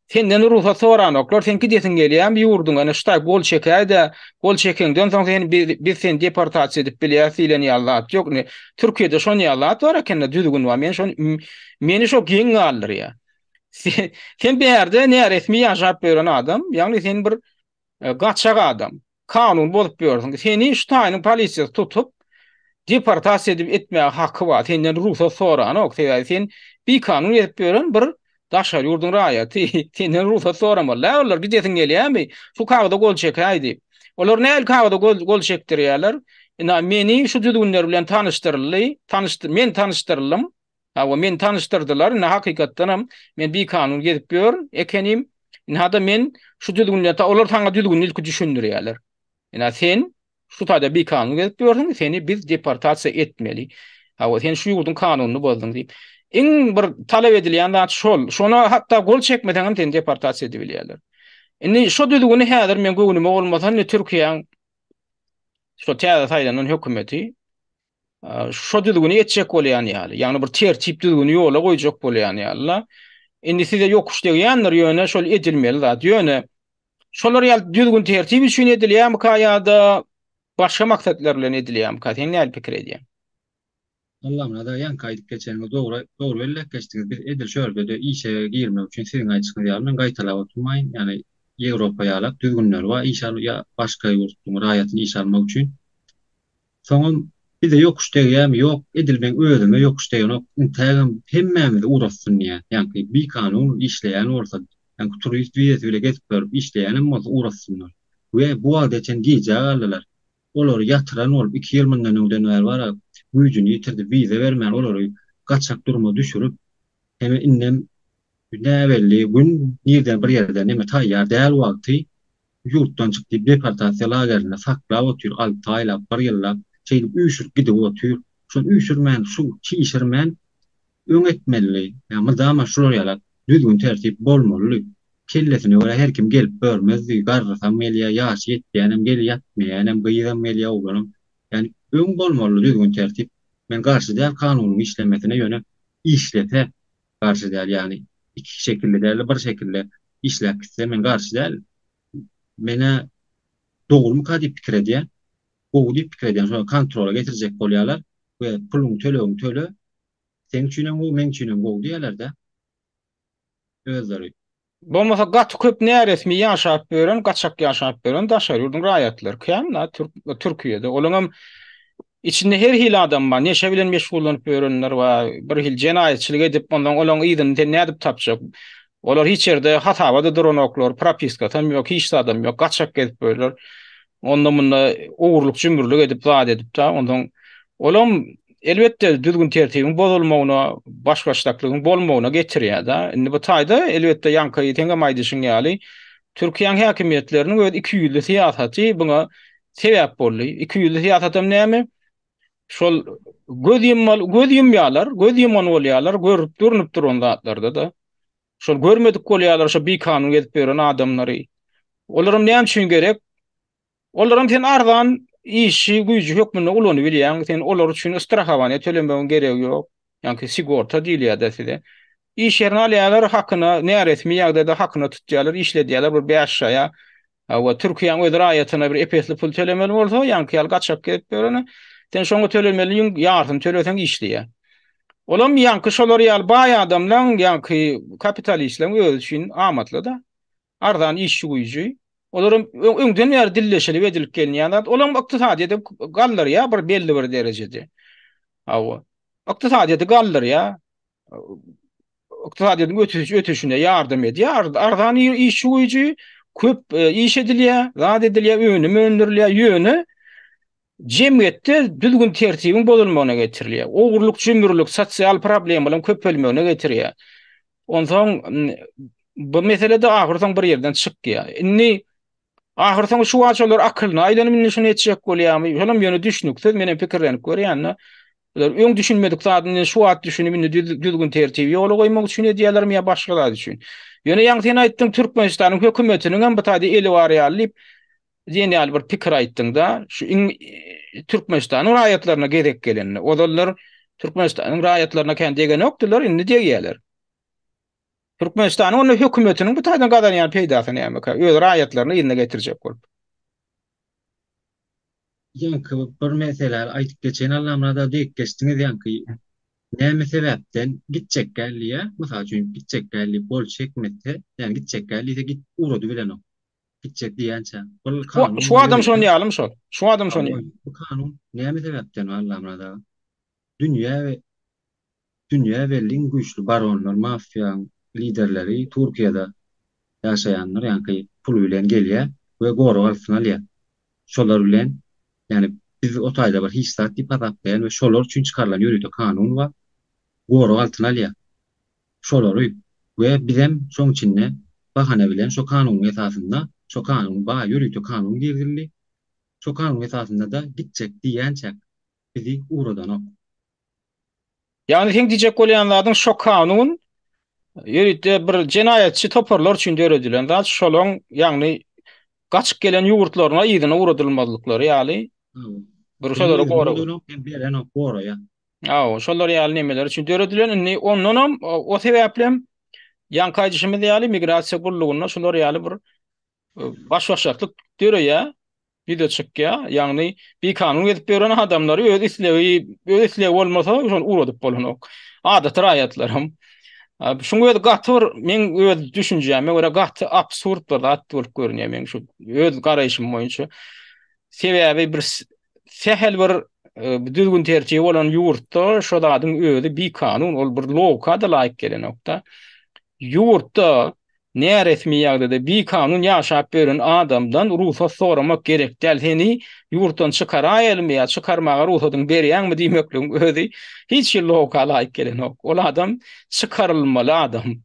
senden rugsat soranoklar, sen gidesiň gelýärmi ýurduňa, ine şu taý gol çekäý-dä, gol çekeňden soň seni biz, biz seni deportasiýa edip bilýäris diýlen ýaly zat ýok. Ine, Türkiýede şon ýaly zat bar ekende, düzgün bar. Men şony, meni şo geň galdyrýar. Sen, sen bärde näresmi ýaşap ýören adam, ýagny sen bir Gaçak adam. Kanun bozup ýörsüň. Seni şu taýynyň polisiýasy tutup, deportasiýa edip etmäge haky bar. Senden rugsat soranok. Sebäbi sen bikanun gezip ýören bir daşary ýurduň raýaty. Senden rugsat soramaly däl olar. Gidesiň gelýärmi? Şu kagyza gol çekäý diýip. Olar nähili kagyza gol gol çekdirýärler? Ina meni şu düzgünler bilen tanyşdyryldy. Tanyşdy men tanyşdyryldym. Hawa, meni tanyşdyrdylar. Indi hakykatdanam men bikanun gezip ýörün ekenim. Indi-de men şu düzgünleri, olar saňa düzgüni ilki düşündirýärler. Ine sen şu taýda bikanun gezip ýörsüň, seni biz deportasiýa etmeli. Hawa, sen şu ýurduň kanunyny bozduň diýip. Iň bir talap edilýän zat şol. Şona hatda gol çekmeseň hem seni deportasiýa edibilýärler. Indi şo düzgüni häzir men göwnüme bolmasa, indi Türkiýäň. Şo täze saýlanan hökümeti şo düzgüni etjek bolýan ýaly, ýagny bir tertip düzgüni ýola goýjak bolýan ýaly-la. Indi size ýokuş degýändir, ýöne şol edilmeli zat. Ýöne şolar ýaly düzgün tertip üçin edilýärmika ýa-da başga maksatlar bilen edilýärmika? Sen nähili pikir edýäň? Allamyrat aga ýaňky aýdyp geçeniňiz dogry, dogry belläp geçdiňiz. Biz edil şu ýerde-de işe girmek üçin siziň aýdyşyňyz ýaly men gaýtalap oturmaýyn. Ýagny Ýewropa ýalak düzgünleri bar iş al ýa başga ýurtduň raýatyny işe almak üçin. Soňam bize ýokuş degýämi ýok edil meň özüme ýokuş degenok intägem hemmämizi ugratsyn diýýän. Ýaňky bikanun işleýän bolsa ýaňky turist wizasy bile gezip ýörüp işleýänem bolsa ugratsynlar. We bu wagta çen gijä galdylar. Olary ýatyran bolup iki ýyl mundan öňden bäri bara güýjüni ýitirdi wiza bermän olary gaçak duruma düşürip heme indem näbelli gün nirden bir ýerden neme taýýar däl wagty ýurtdan çyk diýip deportasiýa lagerinde saklap otyr alty aýlap bir ýyllap şeýdip üýşürip gidip otyr şony üýşürmän şu çişirmän öň etmelidi ýa mydama şular ýalak düzgün tertip bolmalydy Kellesine görä her kim gelip görmezdi, garrysam gelýär, ýaşy ýetýänem gelýär, ýatmaýanam, gyzam gelýär, oglanam. Ýagny öň bolmalydy düzgün-tertip. Men garşy däl kanunyň işlemesine, ýöne işlese garşy däl, ýagny iki şekilde däl-de bir şekilde işläp gitse men garşy däl. Men-ä dogrumyka diýip pikir edýän. Gowy diýip pikir edýän. Şony kontrola getirjek bolýarlar we puluň tölegiňi töle, seň üçinem gowy, meň üçinem gowy diýýärler-dä. özleri. Bolmasa gaty köp näresmi ýaşap ýören, gaçak ýaşap ýören daşary ýurduň raýatlary kän-la Türkiýede. Olaňam içinde her hili adam bar. Neşe bilen meşgullanyp ýörenler bar. Bir hili jenaýatçylyk edip, ondan olaň yzyny sen nädip tapjak? Olar hiç ýerde hasaba-da duranoklar, propiskasam ýok, hiç zadam ýok, gaçak gezip ýörler. Onda-munda ogurlyk-jümürlik edip, zat edip-de, onsoň olam Elbetde, düzgün-tertibiň bozulmagyna, baş-başdaklygyň bolmagyna getirýär-de. Indi bu taýda, elbetde, ýaňky seňem aýdyşyň ýaly, Türkiýäň häkimiýetleriniň öz ikiýüzli syýasaty buňa sebäp boldy. Ikiýüzli syýasatam näme? Şol göz ýummaly, göz ýumýarlar, göz ýuman bolýarlar, görüp, görnüp duran zatlarda-da. Şol görmedik bolýarlar şo bikanun gezip ýören adamlary. Olaram näme üçin gerek? Olaram sen arzan işçi güýji hökmünde ulanybilýäň. Sen olar üçin strahowaniýa tölemegiň geregi ýok. Ýaňky sigorta diýilýär-de size. Iş ýerine alýarlar, hakyna, näresmi ýagdaýda hakyna tutýarlar, işledýärler bir bäş aýa. Hawa, Türkiýäň öz raýatyna bir ep-esli pul tölemeli bolsa, ýaňky ýaly gaçak gezip ýörene, sen şoňa tölemeli ýarsyny töleseň işleýär. Olam ýaňky şolar ýaly baý adamlaň, ýaňky kapitalistleriň özi üçin amatly-da. Arzan işçi güýji. Olaram öňden bäri dilleşilip edilip gelinýän zat. Olam ykdysadyýeti galdyrýar bir belli bir derejede. Hawa. Ykdysadyýeti galdyrýar. Ykdysadyýetiň ösüş ösüşine ýardam edýär. Arzan işçi güýji köp e, iş edilýär, zat edilýär, önüm öndürilýär. Ýöne jemgyýetde düzgün-tertibiň bozulmagyna getirilýär. Ogurlyk-jümürlik, sosial problemalaryň köpelmegine getirýär. Onsoň bu mesele-de ahyrsoň bir ýerden çykýar. Indi ahyrsoňy şu wagt şolar akylyna aýlanyp indi şuny etjek bolýarmy? Şolam ýöne düşnüksiz, menem pikirlenip görýän-de. Bular öň düşünmedik zadyny indi şu wagt düşünip indi düzgün-tertibi ýola goýmak üçin edýärlermi ýa başga zat üçin? Ýöne ýaňy sen aýtdyň Türkmenistanyň hökümetiniň hem bu taýda eli bar ýaly diýip, diýen ýaly bir pikir aýtdyň-da, şu iň Türkmenistanyň raýatlaryna gezek gelende, ozallar Türkmenistanyň raýatlaryna kän degenokdylar, indi degýärler. Türkmenistanyň onda hökümetiniň bu taýdan gazanýan peýdasy nämekä? Öz raýatlaryny yzyna getirjek bolup. Ýaňky bir meseläni aýdyp geçeýin Allamyrat aga degip geçdiňiz ýaňky näme sebäpden gitjek däl diýýär. Mysal üçin gitjek däl diýip gol çekmese, ýagny gitjek däl diýse git ugradybilenok. Gitjek diýýänçä. Bul kanun Şu adam şon ýalym şol. Şu adam şon. Bu kanun näme sebäpden Allamyrat aga? Dünýä we dünýä belli iň güýçli baronlar, mafiýaň liderleri Türkiýede ýaşaýanlar, ýaňky pul bilen gelýär we gorag altyna alýar. Şolar bilen, ýagny biz o taýda bir hiç zat diýip hasaplaýan we şolar üçin çykarylan ýörite kanun bar. Gorag altyna alýar. Şolary we bizem şoň içinde bahana bilen şo kanunyň esasynda, şo kanun bar, ýörite kanun girizildi. Şo kanunyň esasynda-da gitjek diýýänçäk bizi ugradanok. Ýagny seň diýjek bolýan zadyň şo kanun ýörite bir jenaýatçy toparlar üçin döredilen zat, şolaň ýagny gaçyp gelen ýurtlaryna yzyna ugradylmazlyklary ýaly. Bir şolara gorag. Hem berenok goraýar. Hawa, şolar ýaly nemeler üçin döredilen. Indi ondanam o sebäplem ýaňky aýdyşymyz ýaly migrasiýa gullugynda şolar ýaly bir baş-başaklyk döreýär, ýüze çykýar. Ýagny bikanun gezip ýören adamlary öz islegi, öz islegi bolmasa şony ugradyp bolanok. Adaty raýatlaram. Şuň özi gaty bir meň öz düşünjäme görä gaty absurd bir zat bolup görünýär meň şu öz garaýşym boýunça. Sebäbi bir sähel bir düzgün tertibi bolan ýurtda şo zadyň özi bikanun, ol bir logika-da laýyk gelenok-da. Ýurtda näresmi ýagdaýda bikanun ýaşap ýören adamdan rugsat soramak gerek däl. Seni ýurtdan çykaraýalymy ýa çykarmaga rugsadyňy berýäňmi diýmekligiň özi hiç hili logika laýyk gelenok. Ol adam çykarylmaly adam.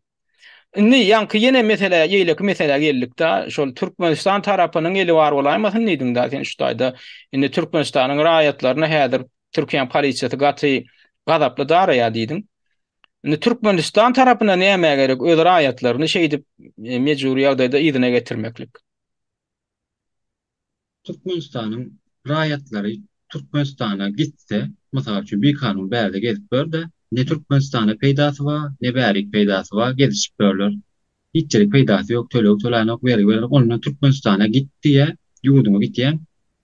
Indi ýaňky ýene meselä, ýeýleki meselä geldik-de, şol Türkmenistan tarapynyň eli bar bolaýmasyn diýdiň-dä sen şu taýda. Indi Türkmenistanyň raýatlaryna häzir Türkiýäň polisiýasy gaty gazaply daraýar diýdiň. Indi Türkmenistan tarapyna nämä gerek öz raýatlaryny şeýdip mejbury ýagdaýda yzyna getirmeklik? Türkmenistanyň raýatlary Türkmenistana gitse, mysal üçin bikanun bärde gezip ýör-de, ne Türkmenistana peýdasy bar, ne bärik peýdasy bar, gezişip ýörler. Hiç ýerik peýdasy ýok, töleg tölänok, wergi berenok, ondan Türkmenistana git diýýär, ýurduňa gitýäň,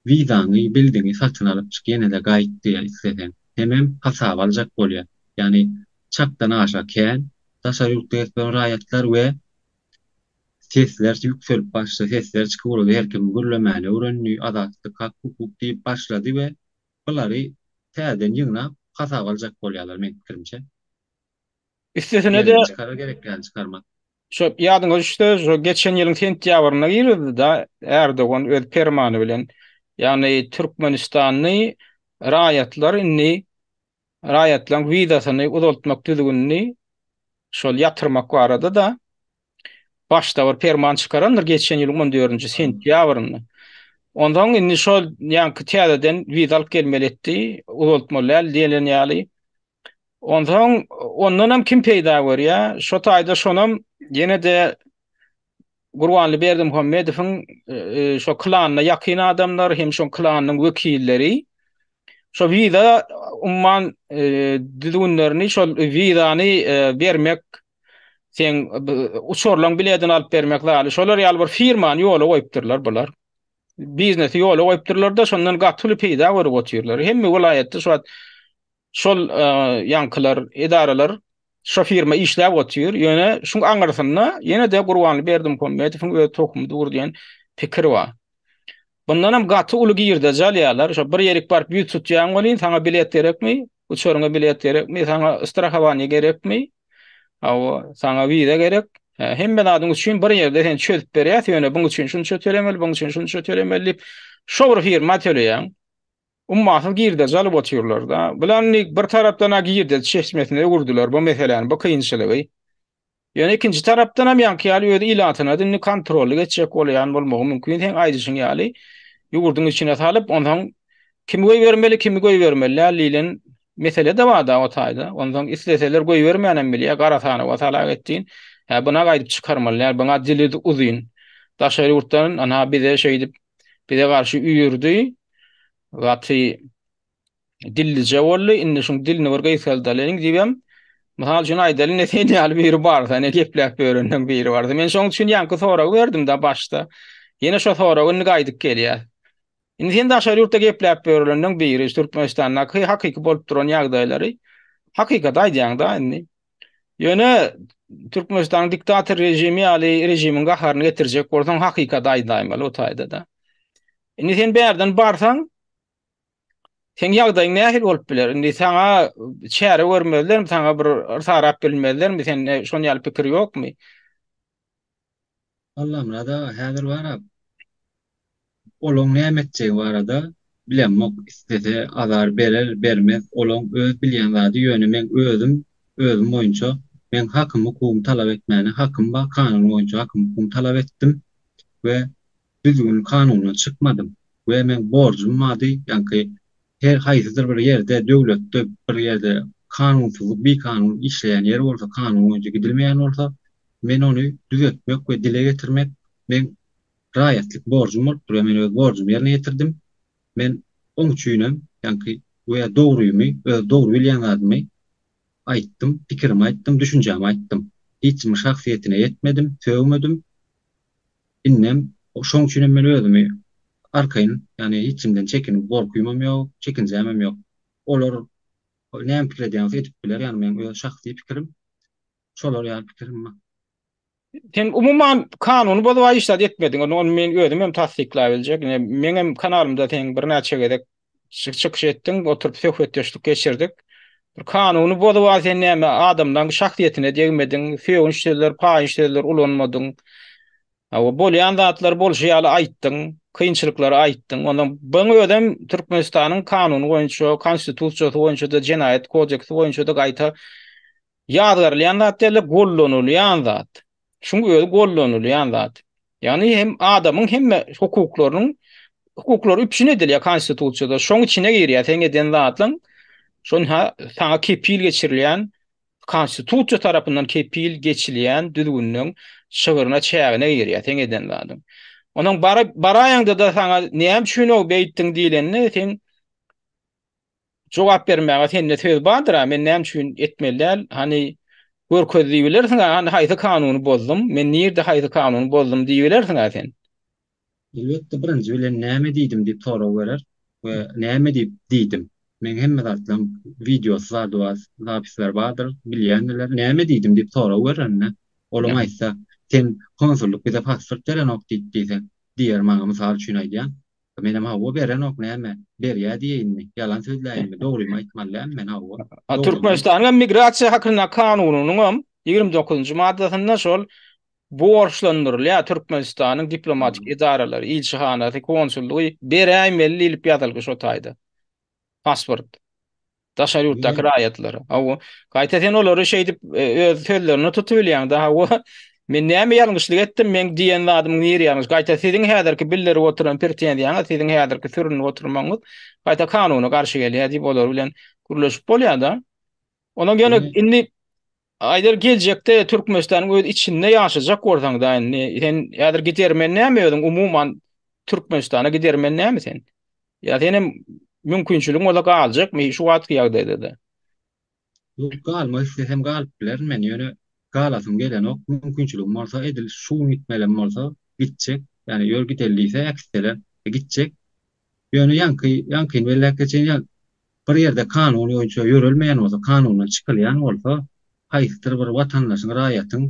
wizaňy, bildiňi satyn alyp çyk, ýene-de gaýt diýýär isleseň. Hemem hasaba aljak bolýar. Ýagny çakdan aşa kän daşary ýurtda gezip ýören raýatlar we Sesler ýükselip başlady, sesler çykyp ugrady, her kim gürlemäni öwrendi, azatlyk, hak, hukuk diýip başlady we bulary täzeden ýygnap hasaba aljak bolýarlar meň pikirimçe. Üstesine-de Geregini çykarar, gerekýäni çykarmaz. Şo ýadyňa düşse, şo geçen ýylyň sentýabrynda girizdi-da Erdogan öz permany bilen. Ýagny Türkmenistanly raýatlar indi raýatlaryň wizasyny uzaltmak düzgünini şol ýatyrmak barada-da başda bir perman çykarandyr geçen ýylyň 14-nji sentýabrynda. Onsoň indi şol ýaňky täzeden wiza alyp gelmeli etdi, uzaltmaly däl diýlen ýaly. Onsoň ondanam kim peýda görýär? Şo taýda şonam ýene-de Gurbanly Berdimuhamedowyň şo klanyna ýakyn adamlar hem şo klanynyň wekilleri şo wiza umman düzgünlerini şol wizany bermek seň uçarlaň biletini alyp bermek zaly şolar ýaly bir firmany ýola goýupdyrlar bular. Biznesi ýola goýupdyrlar-da şondan gaty uly peýda görüp otyrlar. Hemme welaýatda şu wagt Şol ýaňkylar, edaralar şo firma işläp otyr. Ýöne şuň aňyrsynda ýene-de Gurbanly Berdimuhamedowyň öz tohumy dur diýen pikir bar. Bundanam gaty uly girdeji alýarlar. Şo bir ýerik baryp ýüz tutýaň welin, saňa bilet gerekmi? Uçaryňa bilet gerekmi? Saňa strahowaniýe gerekmi? Hawa, saňa wiza gerek. Hemme zadyň üçin bir ýerde seni çözüp berýäs, ýöne buň üçin şunça tölemeli, buň üçin şunça tölemeli diýip, şo bir firma töleýäň. Ummasyz girdeji alyp otyrlar-da. Bular indi bir tarapdan-a girdeji çeşmesine öwürdiler bu meseläni, bu kynçylygy. Ýöne ikinji tarapdan hem ýaňky ýaly öz ilatyna indi kontrollyk etjek bolýan bolmagy mümkin seň aýdyşyň ýaly. Ýurduň içine salyp, onsoň kimi goýbermeli, kimi goýbermeli däl diýlen mesele-de bar-da o taýda. Onsoň isleseler goýbermänem bilýär, gara sanawa salak etdiň. Hä, buna gaýdyp çykarmaly däl, buňa dili uzyn. Daşary ýurtdan ynha bize şeýdip bize garşy üýrdi. Gaty dillije boldy. Indi şuň dilini bir gysgaldalyň diýibem, mysal üçin aýdaly, ine sen ýaly biri barsa, ine gepläp ýörenden biri barsa. Men şoň üçin ýaňky soragy berdim-de başda. Ýene şo soraga indi gaýdyp gelýär. Indi sen daşary ýurtda gepläp ýörenden biri, Türkmenistandaky hakyky bolup duran ýagdaýlary hakykaty aýdýaň-da indi. Ýöne Türkmenistanyň diktator režimi ýaly režimiň gaharyny getirjek bolsaň hakykaty aýdaýmaly o taýda-da. Indi sen bärden barsaň seň ýagdaýyň nähili bolup biler? Indi saňa çäre görmezlermi, saňa bir yrsarap bilmezlermi? Sende şon ýaly pikir ýokmy? Allamyrat aga häzir barap olaň näme etjegi barada bilemok islese azar berer bermez olaň öz bilýän zady ýöne meň özüm özüm boýunça meň hakym hukugymy talap etmäne hakym bar kanun boýunça hakym hukugymy talap etdim we düzgün kanundan çykmadym we meň borjum bardy ýaňky her haýsydyr bir ýerde döwletde bir ýerde kanunsyzlyk bikanun işleýän ýer bolsa kanun boýunça gidilmeýän bolsa Men ony düzetmek we dile getirmek meň raýatlyk borjum bolup durýar. Men öz borjumy ýerine ýetirdim. Men. Oň üçinem ýaňky we dogrymy, öz dogry bilýän zadymy aýtdym, pikirimi aýtdym, düşünjämi aýtdym. Hiç kimiň şahsyýetine ýetmedim, sögmedim. Indem şoň üçinem men özümi arkaýyn, ýagny hiç kimden çekinip gorkymam ýok, çekinjämem ýok. Olar näme pikir edýän bolsa edip biler, ýagny meň öz şahsy pikirim şolar ýaly pikirim bar. Sen umuman kanuny bozup hiç zat etmediň. Ony, ony men özüm hem tassyklap biljek. Ine, meň hem kanalymda sen birnäçe gezek çykyş etdiň, oturyp söhbetdeşlik geçirdik. Bir kanuny bozup sen näme adamlaryň şahsyýetine degmediň, sögünç sözler, paýyş sözler ulanmadyň. Hawa, bolýan zatlary bolşy ýaly aýtdyň, kynçylyklary aýtdyň. Ondan buň özem Türkmenistanyň kanuny boýunça, konstitusiýasy boýunça-da, jenaýat kodeksi boýunça-da gaýta Ýazgarylýan zat däl-de, gollanylýan zat. Şuň özi gollanylýan zat. Ýagny hem adamyň hemme hukuklarynyň hukuklary üpjün edilýär konstitusiýada. Şoň içine girýär seň eden zatlaň. Şony ha saňa kepil geçirilýän konstitusiýa tarapyndan kepil geçilýän düzgünleň çygryna çägine girýär seň eden zadyň. Onuň baraýaňda-da saňa näme üçin o beýtdiň diýlende sen Jogap bermäge sende söz bardyr-a, men näme üçin etmeli däl, hany görkez diýibilersiň-ä, hany haýsy kanuny bozdum, men nirde haýsy kanuny bozdum diýibilersiň-ä sen. Elbetde birinji bilen näme diýdim diýip sorag berer we näme diýip diýdim. Meň hemme zatlam wideosy zady bar, zapisleri bardyr, bilýändirler. Näme diýdim diýip sorag berer indi. Olam aýtsa, sen konsullyk bize pasport berenok diýip diýse, diýer maňa mysal üçin aýdýan. Menem hawa berenok näme berýä diýeýinmi ýalan sözläýinmi dogrymy aýtmaly dälmi men hawa dogrymy Türkmenistanyň hem migrasiýa hakynda kanunynyňam 29-njy maddasynda şol borçlandyrylýar Türkmenistanyň diplomatik edaralary, ilçihanasy, konsullygy beräýmeli diýlip ýazylgy şo taýda. Pasport. Daşary ýurtdaky raýatlara. Hawa. Gaýta sen olary şeýdip e, öz sözlerini tutup bilýäň-de, hawa. Men näme ýalňyşlyk etdim, meň diýen zadymyň niri ýalňyş? Gaýta siziň häzirki bildirip oturan pretenziýaňyz, siziň häzirki sürünip oturmagyňyz gaýta kanuna garşy gelýär diýip olar bilen gürleşip bolýar-da. Onuň ýöne indi aýdar geljekde Türkmenistanyň öz içinde ýaşajak bolsaň-da indi sen häzir gidermen näme özüň umuman Türkmenistana gidermen näme sen? Ýa senem mümkinçiligiň bolsa galjakmy şu wagtky ýagdaýda-da? Ýok, galmak islesem galyp bilerin men, ýöne galasym gelenok. Mümkinçiligim bolsa edil şu gün gitmelem bolsa gitjek. Ýani ýör gideli diýse äkitseler gitjek. Ýöne ýaňky ýaňkyny belläp geçeýin ýa bir ýerde kanun boýunça ýörelmeýän bolsa, kanundan çykylýan bolsa, haýsydyr bir watandaşyň, raýatyň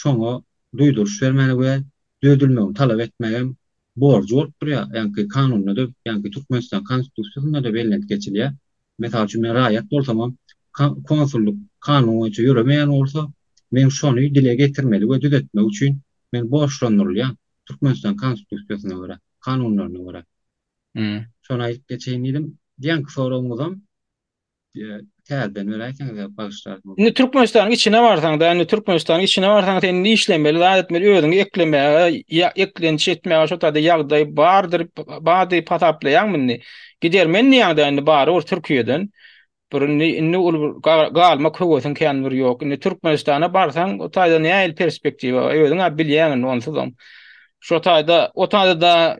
şoňa duýduryş bermäne we düzedilmegini talap etmegem borjy bolup durýar. Ýaňky kanunda-da, ýaňky Türkmenistan Konstitusiýasynda-da bellenip geçilýär. Mysal üçin, men raýat bolsamam, konsullyk kanun boýunça ýöremeýän bolsa, men şony dile getirmeli we düzetmek üçin men borçlandyrylýan Türkmenistan Konstitusiýasyna görä, kanunlaryna görä. Şony aýdyp geçeýin diýdim. Ýaňky soragyňyzam Täzeden beräýseňiz bagyşlarsyňyz. Indi Türkmenistanyň içine barsaň-da, indi Türkmenistanyň içine barsaň sen indi işlemeli, zat etmeli, özüňi eklemäge, ýa eklenç etmäge şo taýda ýagdaý bardyr, bar diýip hasaplaýaňmy indi? Gidermen diýýäň-dä indi barybir Türkiýeden. Bir indi indi uly bir galmak höwesiň kän bir ýok. Indi Türkmenistana barsaň, o taýda nähili perspektiwa bar? Özüň-ä bilýäň indi onsuzam. Şo taýda, o taýda-da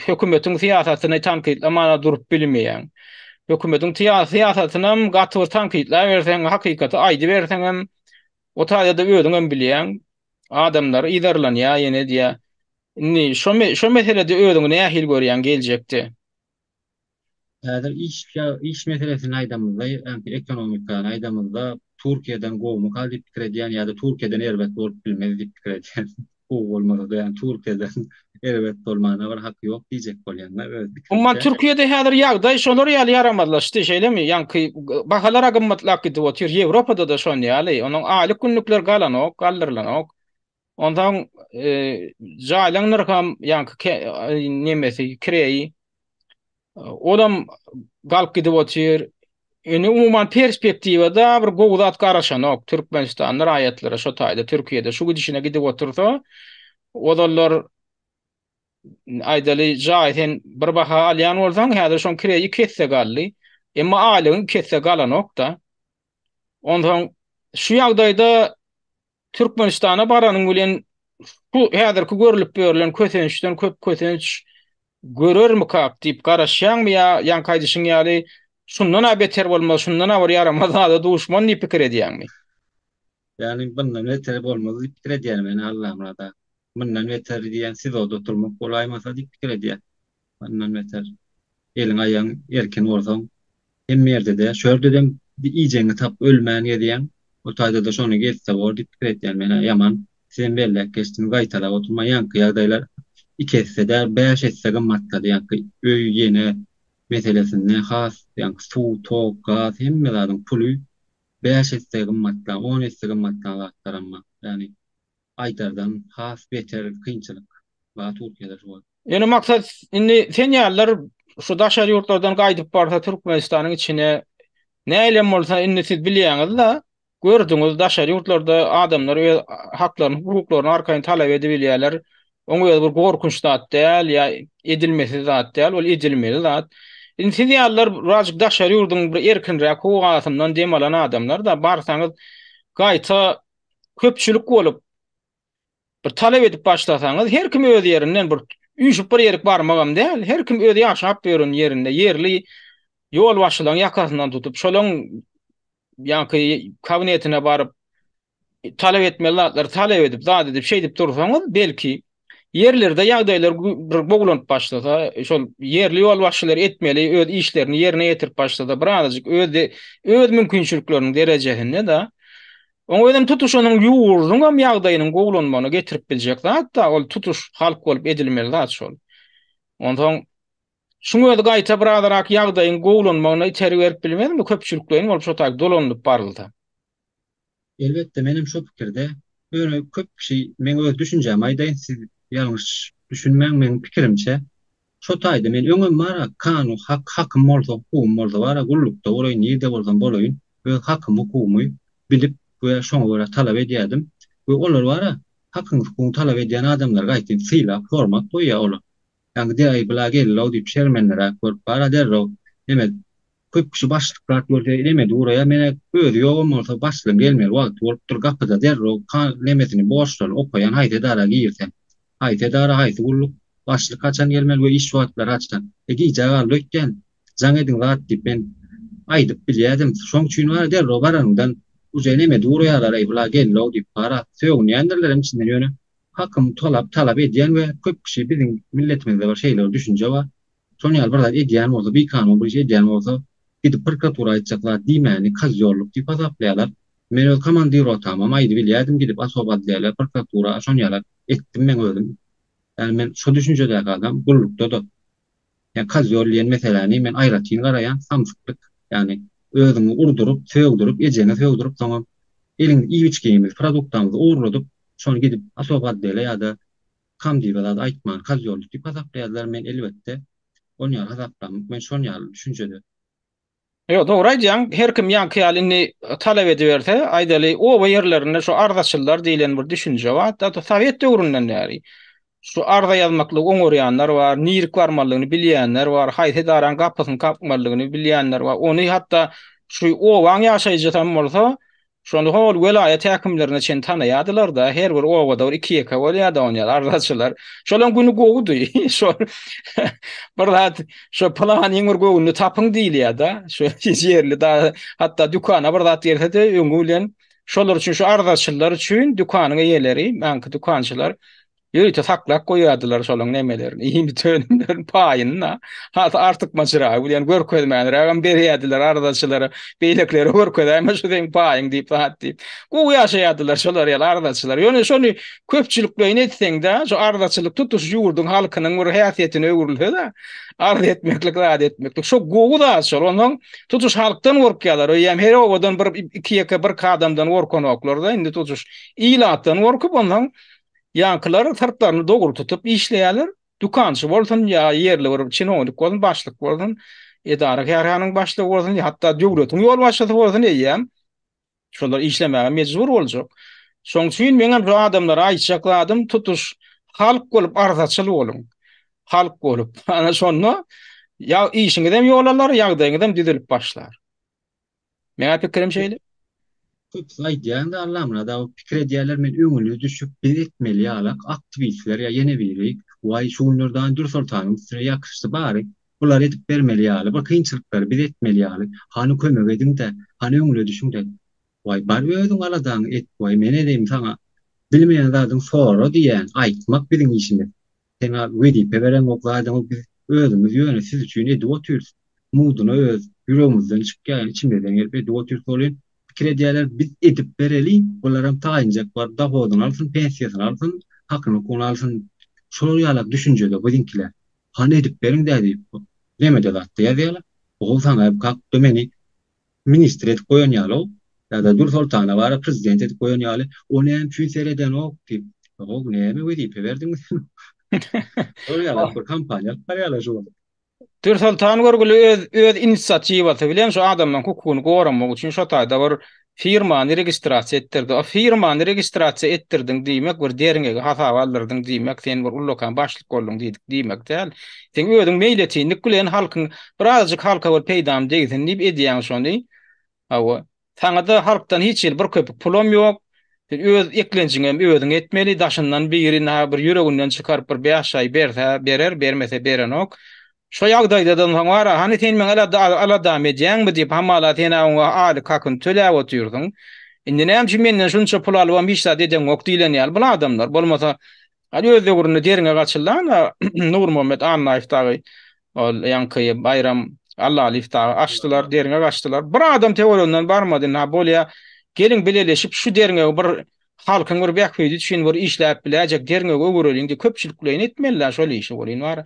hökümetiň syýasatyny tankytlamana durup bilmeýäň. Hökümetiň syýasatynam gaty bir tankytlaberseň, hakykaty aýdyberseňem, o taýda-da özüňem bilýäň, adamlar yzarlanýar ýene diýýär. Indi şo şo meselede özüňi nähili görýäň geljekde? Häzir iş iş meselesini aýdamyzda, ýagny ekonomikany aýdamyzda Türkiýeden gowumyka diýip pikir edýän ýa-da Türkiýeden erbet bolup bilmez diýip pikir edýän. Gowy bolmasa-da ýagny Türkiýeden erbet bolmana bir haky ýok diýjek bolýan-da öz Umuman pikirimçe. Türkiýede häzir ýagdaý şolar ýaly ýaramazlaşdy, şeýlemi? Ýaňky bahalar-a gymmatlap gidip otyr, Ýewropada-da şon ýaly. Onuň aýlyk günlükler galanok, galdyrylanok. Onsoň jaýlaň nyrham ýaňky nemesi, kireýi olam galyp gidip otyr. Indi umuman perspektiwada bir gowy zat garaşanok Türkmenistanda raýatlara şo taýda Türkiýede şu gidişine gidip otursa ozallar aýdaly jaý sen bir baha alýan bolsaň häzir şoň kireýi iki esse galdy. Emma aýlygyň iki esse galanok-da. Onsoň şu ýagdaýda Türkmenistana baranyň bilen şu häzirki görlüp ýörlen kösençden köp kösenç. Görermikak diýip garaşýaňmy ýa ýaňky aýdyşyň ýaly şundan-a beter bolmaz, şundan-a bir ýaramaz zada duşman diýip pikir edýäňmi? Ýagny bundan beter bolmaz diýip pikir edýän men Allamyrat aga. Mundan beter diýýän SIZO-da oturmak bolaýmasa diýip pikir edýän. Mundan beter eliň aýagyň erkin bolsaň hemme ýerde-de, şu ýerdedem iýjegiňi tapyp ölmän gezýäň. O taýda-da şony gezse bor diýip pikir edýän men-ä ýaman sizem belläp geçdiňiz gaýtalap oturman ýaňky ýagdaýlar iki esse däl bäş esse gymmatlady ýaňky öý ýene meselesinde has ýaňky suw tok gaz hemme zadyň puly bäş esse gymmatlan on esse gymmatlan zatlaram bar ýagny aýdardan has beter kynçylyk bar Türkiýede şu wagt. Ýöne maksat indi sen ýalylar şu daşary ýurtlardan gaýdyp barsa Türkmenistanyň içine näilem bolsa indi siz bilýäňiz-de Gördüňiz, daşary ýurtlarda adamlar öz haklaryny, hukuklaryny arkaýyn talap edibilýärler. Oň özi bir gorkunç zat däl ýa edilmesiz zat däl, ol edilmeli zat. Indi siz ýalylar birazjyk daşary ýurduň bir erkinräk howasyndan dem alan adamlar-da, barsaňyz gaýta köpçülik bolup bir talap edip başlasaňyz, her kim öz ýerinden bir üýşüp bir ýerik barmagam däl, her kim öz ýaşap ýören ýerinde ýerli ýolbaşçylaryň ýakasyndan tutup, şolaň ýaňky kabinetine baryp talap etmeli zatlary talap edip, zat edip, şeýdip dursaňyz, belki ýerlerde ýagdaýlar bir gowulanyp başlasa, şol ýerli ýolbaşçylar etmeli öz işlerini ýerine ýetirip başlasa, birazajyk öz öz mümkinçilikleriniň derejesinde-de Oň özem tutuş onuň ýurduňam ýagdaýynyň gowulanmagyna getirip biljek zat-da, ol tutuş halk bolup edilmeli zat şol. Onsoň şuň özi gaýta birazrak ýagdaýyň gowulanmagyna itergi berip bilmezmi, köpçülikleýin bolup şo taýy dolanylyp barylsa? Elbetde, menem şo pikirde. Ýöne köp kişi, meň öz düşünjämi aýdaýyn, siz ýalňyş düşünmäň, meň pikirimçe, Şo taýda men öňem bara kanun hak hakym bolsa hukugym bolsa bara gullukda bolaýyn nirde bolsam bolaýyn öz hakym hukugymy bilip we şoňa görä talap edýädim we olar bara hakyň hukugyny talap edýän adamlary gaýtym sylap hormat goýýa olar ýaňky deý bula geldilow diýip şermenderäk görüp bara derrew neme Köp kişi başlyk zat görse nemede uraýar, menä özi ýogam bolsa başlygyň gelmeli wagty bolupdyr, gapyda derrew ka nemesini borçlaryny okaýan haýsy edara girsem, haýsy edara haýsy gulluk, başlyk haçan gelmeli we iş wagtlary haçan, e gijä galdy öýtýän, jaň ediň zat diýip men aýdyp bilýädim, şoň üçin bara derrew baranyňdan uje nemede uraýarlar eý bula gellow diýip bara sögünýändirlerem içinden ýöne hakymy talap talap edýän we köp kişi biziň milletimizde bir şeýle bir düşünje bar, Şon ýaly bir zat edýän bolsa, bikanun bir iş edýän bolsa, gidip prokuratura aýtjak zat diýmäni kozýorlyk diýip hasaplaýarlar. Men öz komandirotamam aýdybilýärdim gidip osob adlele, prokuratura şon ýalak etdim meň özüm. Ýagny men şo düşünjedäki adam gullukda-da. Ýagny kozýor diýen meseläni men aýratyn garaýan, samsyklyk. Ýagny özüňi urduryp, sögdürip, ejeňe sögdürip soňam eliň iýip-içgimizi, produktamyzy ogurladyp, şony gidip osob adlele ýa-da Kamdibe zat aýtman kozýorlyk diýip hasaplaýarlar men elbetde on ýaly hasaplamok men şon ýaly düşünjede. Ýok dogry aýdýaň her kim ýaňky ýaly indi talap ediberse aýdaly oba ýerlerinde şu arzaçyllar diýlen bir düşünje bar hatda sowet döwründen bäri şu arza ýazmaklygy oňarýanlar bar nirik barmalydygyny bilýänler bar haýsy edaraň gapysyny kakmalydygyny bilýänler bar ony hatda şu obaň ýaşaýjysam bolsa Şony hol welaýat häkimlerine çen tanaýardylar-da, her bir obada bir iki-ýeke bolýardy on ýaly arzaçylar. Şolaň güni gowudy. Şol bir zat, şo pylanyň bir göwnüni tapyň diýilýär-de. Şo ýerli da hatda dükana bir zat gelse-de öňi bilen şolar üçin şu arzaçylar üçin dükanyň eýeleri, aňky dükançylar Ýörite saklap goýýardylar şolaň nemelerini, iýmit önümlerini paýyny-da, has artykmaçragy bilen görkezmänrägem berýärdiler arzaçylara, beýlekilere görkezäýme şu seň paýyň diýip zat diýip. Gowy ýaşaýardylar şolar ýaly arzaçylar. Ýöne şony köpçülikleýin etseň-de, şu arzaçylyk tutuş ýurduň halkynyň bir häsiýetine öwrülse-de, arz etmeklik, zat etmeklik, şo gowy zat şol. Onsoň tutuş halkdan gorkýarlar. Öýem her obadan bir iki-ýeke birki adamdan gorkanoklar-da, indi tutuş ilatdan gorkup, onsoň Ýaňkylar syrtlaryny dogry tutup işleýärler. Dükançy bolsun ýa ýerli bir çinownik bolsun, başlyk bolsun, edara-kärhananyň başlygy bolsun, hatda döwletiň ýolbaşçysy bolsun eýýäm şolar işlemäge mejbur boljak. Şoň üçin meňem şu adamlara aýtjak zadym tutuş halk bolup arzaçyl boluň. Halk bolup. Ana şonda ýa işiňizem ýol alar, ýagdaýyňyzam düzelip başlar. Meňä pikirim şeýle. Köpüsi aýdýan-da Allamyrat aga pikir edýärler men öňüne düşüp biz etmeli ýalak aktiwistler ýa ýene biri waý şu günler dagy Dürsoltanyň üstüne ýakyşdy bary bular edip bermeli ýaly bir kynçylyklary biz etmeli ýaly hany kömek ediňdä hany öňüne düşüňdä waý bar özüň aladaňy et waý men edeýin saňa bilmeýän zadyň sora diýýän aýtmak biziň işimiz Saňa wezipe bereňok zadyňyz biz özümiz ýöne siz üçin edip otyrys muduna öz ýüregimizden çykýan içimizden gelip edip otyrys welin pikir edýäler biz edip bereli bularam taýynjak baryp dohodyny alsyn pensiýasyny alsyn hakyny hukugyny alsyn şolar ýalak düşünjede biziňkiler hany edip beriňdä diýip nemede zatda ýazýalar ow saňa kakda meni ministr edip goýan ýaly-ow, ýa-da Dürsoltana bara prezident edip goýan ýaly, o näme üçin seredenok diýip, how, näme wezipe berdiňiz sen? Şol ýaly bir kampaniýa alyp barýarlar şu wagt. Dürsoltan görgüli öz öz inisiatiwasy bilen şu adamlaryň hukugyny goramak üçin şo taýda bir firmany registrasiýa etdirdi. O firmany registrasiýa etdirdiň diýmek bir derňegi hasaba aldyrdyň diýmek, sen bir ullakan başlyk bolduň diýdik diýmek däl. Sen özüň meýletinlik bilen halkyň birazajyk halka bir peýdam degsin diýip edýäň şony. Hawa. Saňa-da halkdan hiç hili bir köpük pulam ýok. Sen öz eklenjiňem özüň etmeli. Daşyndan biri na bir ýüreginden çykaryp bir bäş şaý berse berer, bermese berenok. Şo ýagdaýda-da onsoň bar-a, hany sen meň aladamy edýäňmi diýip, hamala sen-ä oňa aýlyk hakyny töläp otyrsyň. Indi näme üçin menden şunça pul alybam hiç zat edeňok diýlen ýaly bul adamlar. Bolmasa, hany öz döwründe derňe gaçyldy-a Nurmuhammet Annaýew dagy, ol ýaňky Baýram Allalyýew dagy açdylar, derňe gaçdylar. Bir adam töwereginden barmady. Indi-ha bolýa, geliň bileleşip şu derňegi bir Halkyň bir bähbidi üçin bir işläp biläýjek derňewi öwüreliň diýip köpçülikleýin etmeli-dä şol işi welin bar.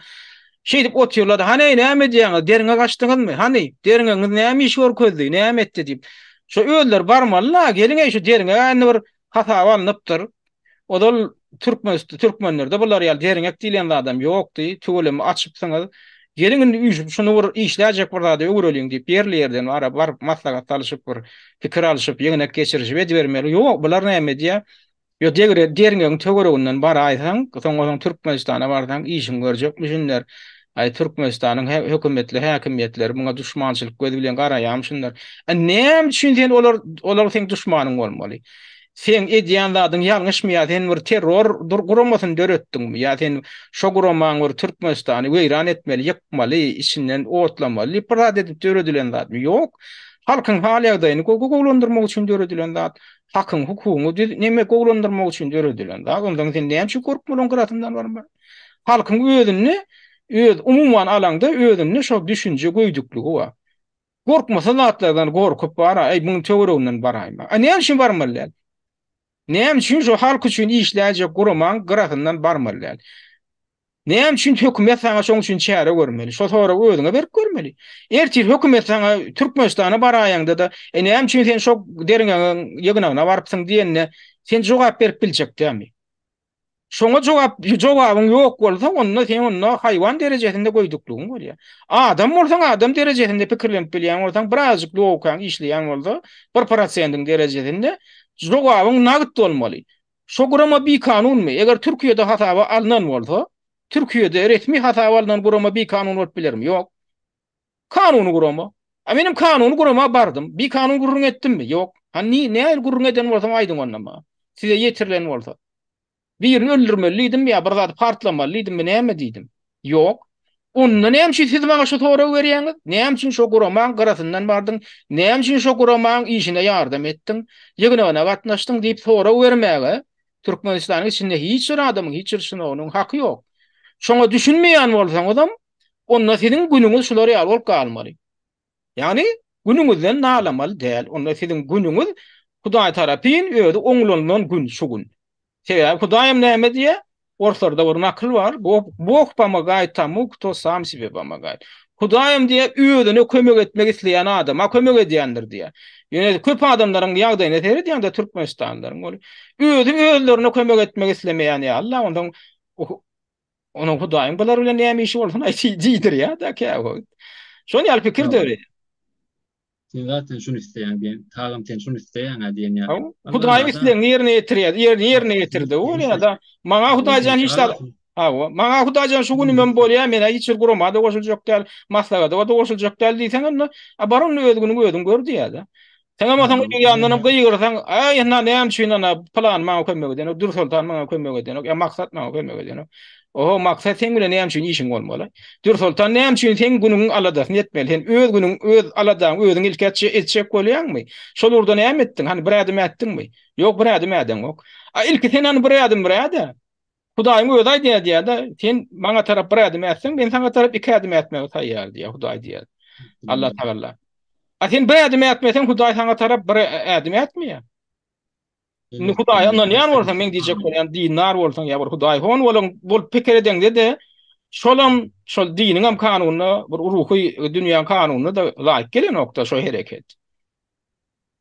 Şeýdip otyrlar-da, hany näme edýäňiz, derňek açdyňyzmy, hany, derňegiňiz näme iş görkezdi, näme etdi diýip. Şo özleri barmaly-la, geliň-eý şu derňeg-ä indi bir hasaba alnypdyr. Ozal türkmen türkmenlerde bular ýaly derňek diýlen zadam ýokdy, tüweleme açypsyňyz. Geliň indi üýşüp şuny bir işläýjek bir zada öwüreliň diýip ýerli-ýerden bara baryp maslahat salyşyp bir pikir alşyp, ýygnak geçirişip edibermeli. Ýok, bular näme edýär? Ýo degre derňegiň töwereginden baraýsaň, soň soň Türkmenistana barsaň işiňi görjekmişinler. Aý Türkmenistanyň hökümetli häkimiýetleri muňa duşmançylyk gözi bilen garaýamyşynlar. A näme üçin sen olar olar seň duşmanyň bolmaly? Seň edýän zadyň ýalňyşmy ýa sen bir terror guramasyny döretdiňmi ýa sen şo guramaň bir Türkmenistany weýran etmeli, ýykmaly, içinden otlamaly diýip bir zat edip döredilen zatmy? Ýok. Halkyň hal-ýagdaýyny gowulandyrmak üçin döredilen zat. Hakyň, hukugyňy düz neme gowulandyrmak üçin döredilen zat. Onsoň sen näme üçin gorkmaly oň gyrasyndan barma? Halkyň özünde öz umuman alaňda özünde şo düşünje göýdükligi bar. Gorkmasa zatlardan gorkup bara, eý muň töwereginden baraýma. A näme üçin barmaly däl? Näme üçin şo halk üçin işläýjek guramaň gyrasyndan barmaly däl? Näme üçin hökümet saňa şoň üçin çäre görmeli? Şo soragy özüňe berip görmeli. Ertir hökümet saňa Türkmenistana baraýaňda-da, e näme üçin sen şo derňegiň ýygnagyna barypsyň diýende, sen jogap berip biljek dälmi? Şoňa jogap jogabyň ýok bolsa, onda sen onda haýwan derejesinde göýdükligiň bolýar. Adam bolsaň, adam derejesinde pikirlenip bilýän bolsaň, birazjyk logikaň işleýän bolsa, bir prosendiň derejesinde jogabyň nagt bolmaly. Şo gurama bikanunmy? Eger Türkiýede hasaba alnan bolsa, Türkiýede resmi hasaba alnan gurama bikanun bolup bilermi? Ýok. Kanuny gurama. A menem kanuny gurama bardym. Bikanun gürrüň etdimmi? Ýok. Hany nähili gürrüň eden bolsam aýdyň onda maňa. Size ýetirilen bolsa. Birini öldürmeli diýdimmi ýa bir zady partlamaly diýdimmi näme diýdim? Ýok. Onda näme üçin siz maňa şu soragy berýäňiz? Näme üçin şo guramaň gyrasyndan bardyň? Näme üçin şo guramaň işine ýardam etdiň? Ýygnagyna gatnaşdyň diýip sorag bermäge Türkmenistanyň içinde hiç bir adamyň, hiç bir çinownygyň haky ýok. Şoňa düşünmeýän bolsaňyzam, onda siziň günüňiz şular ýaly bolup galmaly. Ýagny günüňizden nalamaly däl. Onda siziň günüňiz Hudaý tarapyn özi oňlanylan gün şu gün. Sebäbi Hudaýam näme diýýär? Orslarda bir nakyl bar, Bog pomagaýt tomu, kto sam sebe pomagaýt. Hudaýam diýýär, özüne kömek etmek isleýän adama kömek edýändir diýýär. Ýöne köp adamlaryň ýagdaýyna seredýäňde türkmenistanlylaryň ol özi özlerine kömek etmek islemeýän ýaly-la, onsoň Onuň Hudaýyň bular bilen näme işi bolsun aý diýdirýär-de käwagt. Şon ýaly pikir döreýär. Sen zaten şuny isleýäň diýen, tagam sen şuny isleýäň-ä diýen ýaly. Hudaýyň islegini ýerine ýetirýär, ýerine ýerine ýetirdi. Ol ýa-da maňa Hudaýjan hiç zat Hawa, maňa Hudaýjan şu günümem bolýar, men hiç bir gurama-da goşuljak däl, maslahata-da goşuljak däl diýseň onda, a bar onda öz günüňi özüň gör diýýär-de. Seňem bolsaň öýüň ýanyndanam gygyrsaň, aý ynha näme üçin ana pylany maňa kömek edenok, Dürsoltan maňa kömek edenok, ýa Maksat maňa kömek edenok. Oho, Maksat seň bilen näme üçin işiň bolmaly? Dürsoltan näme üçin seň günüňiň aladasyny etmeli? Sen öz günüň, öz aladaňy özüň ilki etjek bolýaňmy? Şol ugurda näme etdiň? Hany bir ädim ätdiňmi? Ýok, bir ädim ädeňok. A ilki sen hany bir ädim bir äde. Hudaýyň özi aýdýar diýýär-de, sen maňa tarap bir ädim ätseň, men saňa tarap iki ädim ätmäge taýýar diýýär, Hudaý diýýär. Allah Tagala. A sen bir ädim ätmeseň, Hudaý saňa tarap bir ädim ätmeýär. Indi Hudaýa ynanýan bolsaň, men diýjek bolýan dindar bolsaň ýa bir hudaýhon bolan bolup pikir edeňde-de, şolam şol diniňem kanunyna, bir ruhy dünýäň kanunyna-da laýyk gelenok-da şo hereket.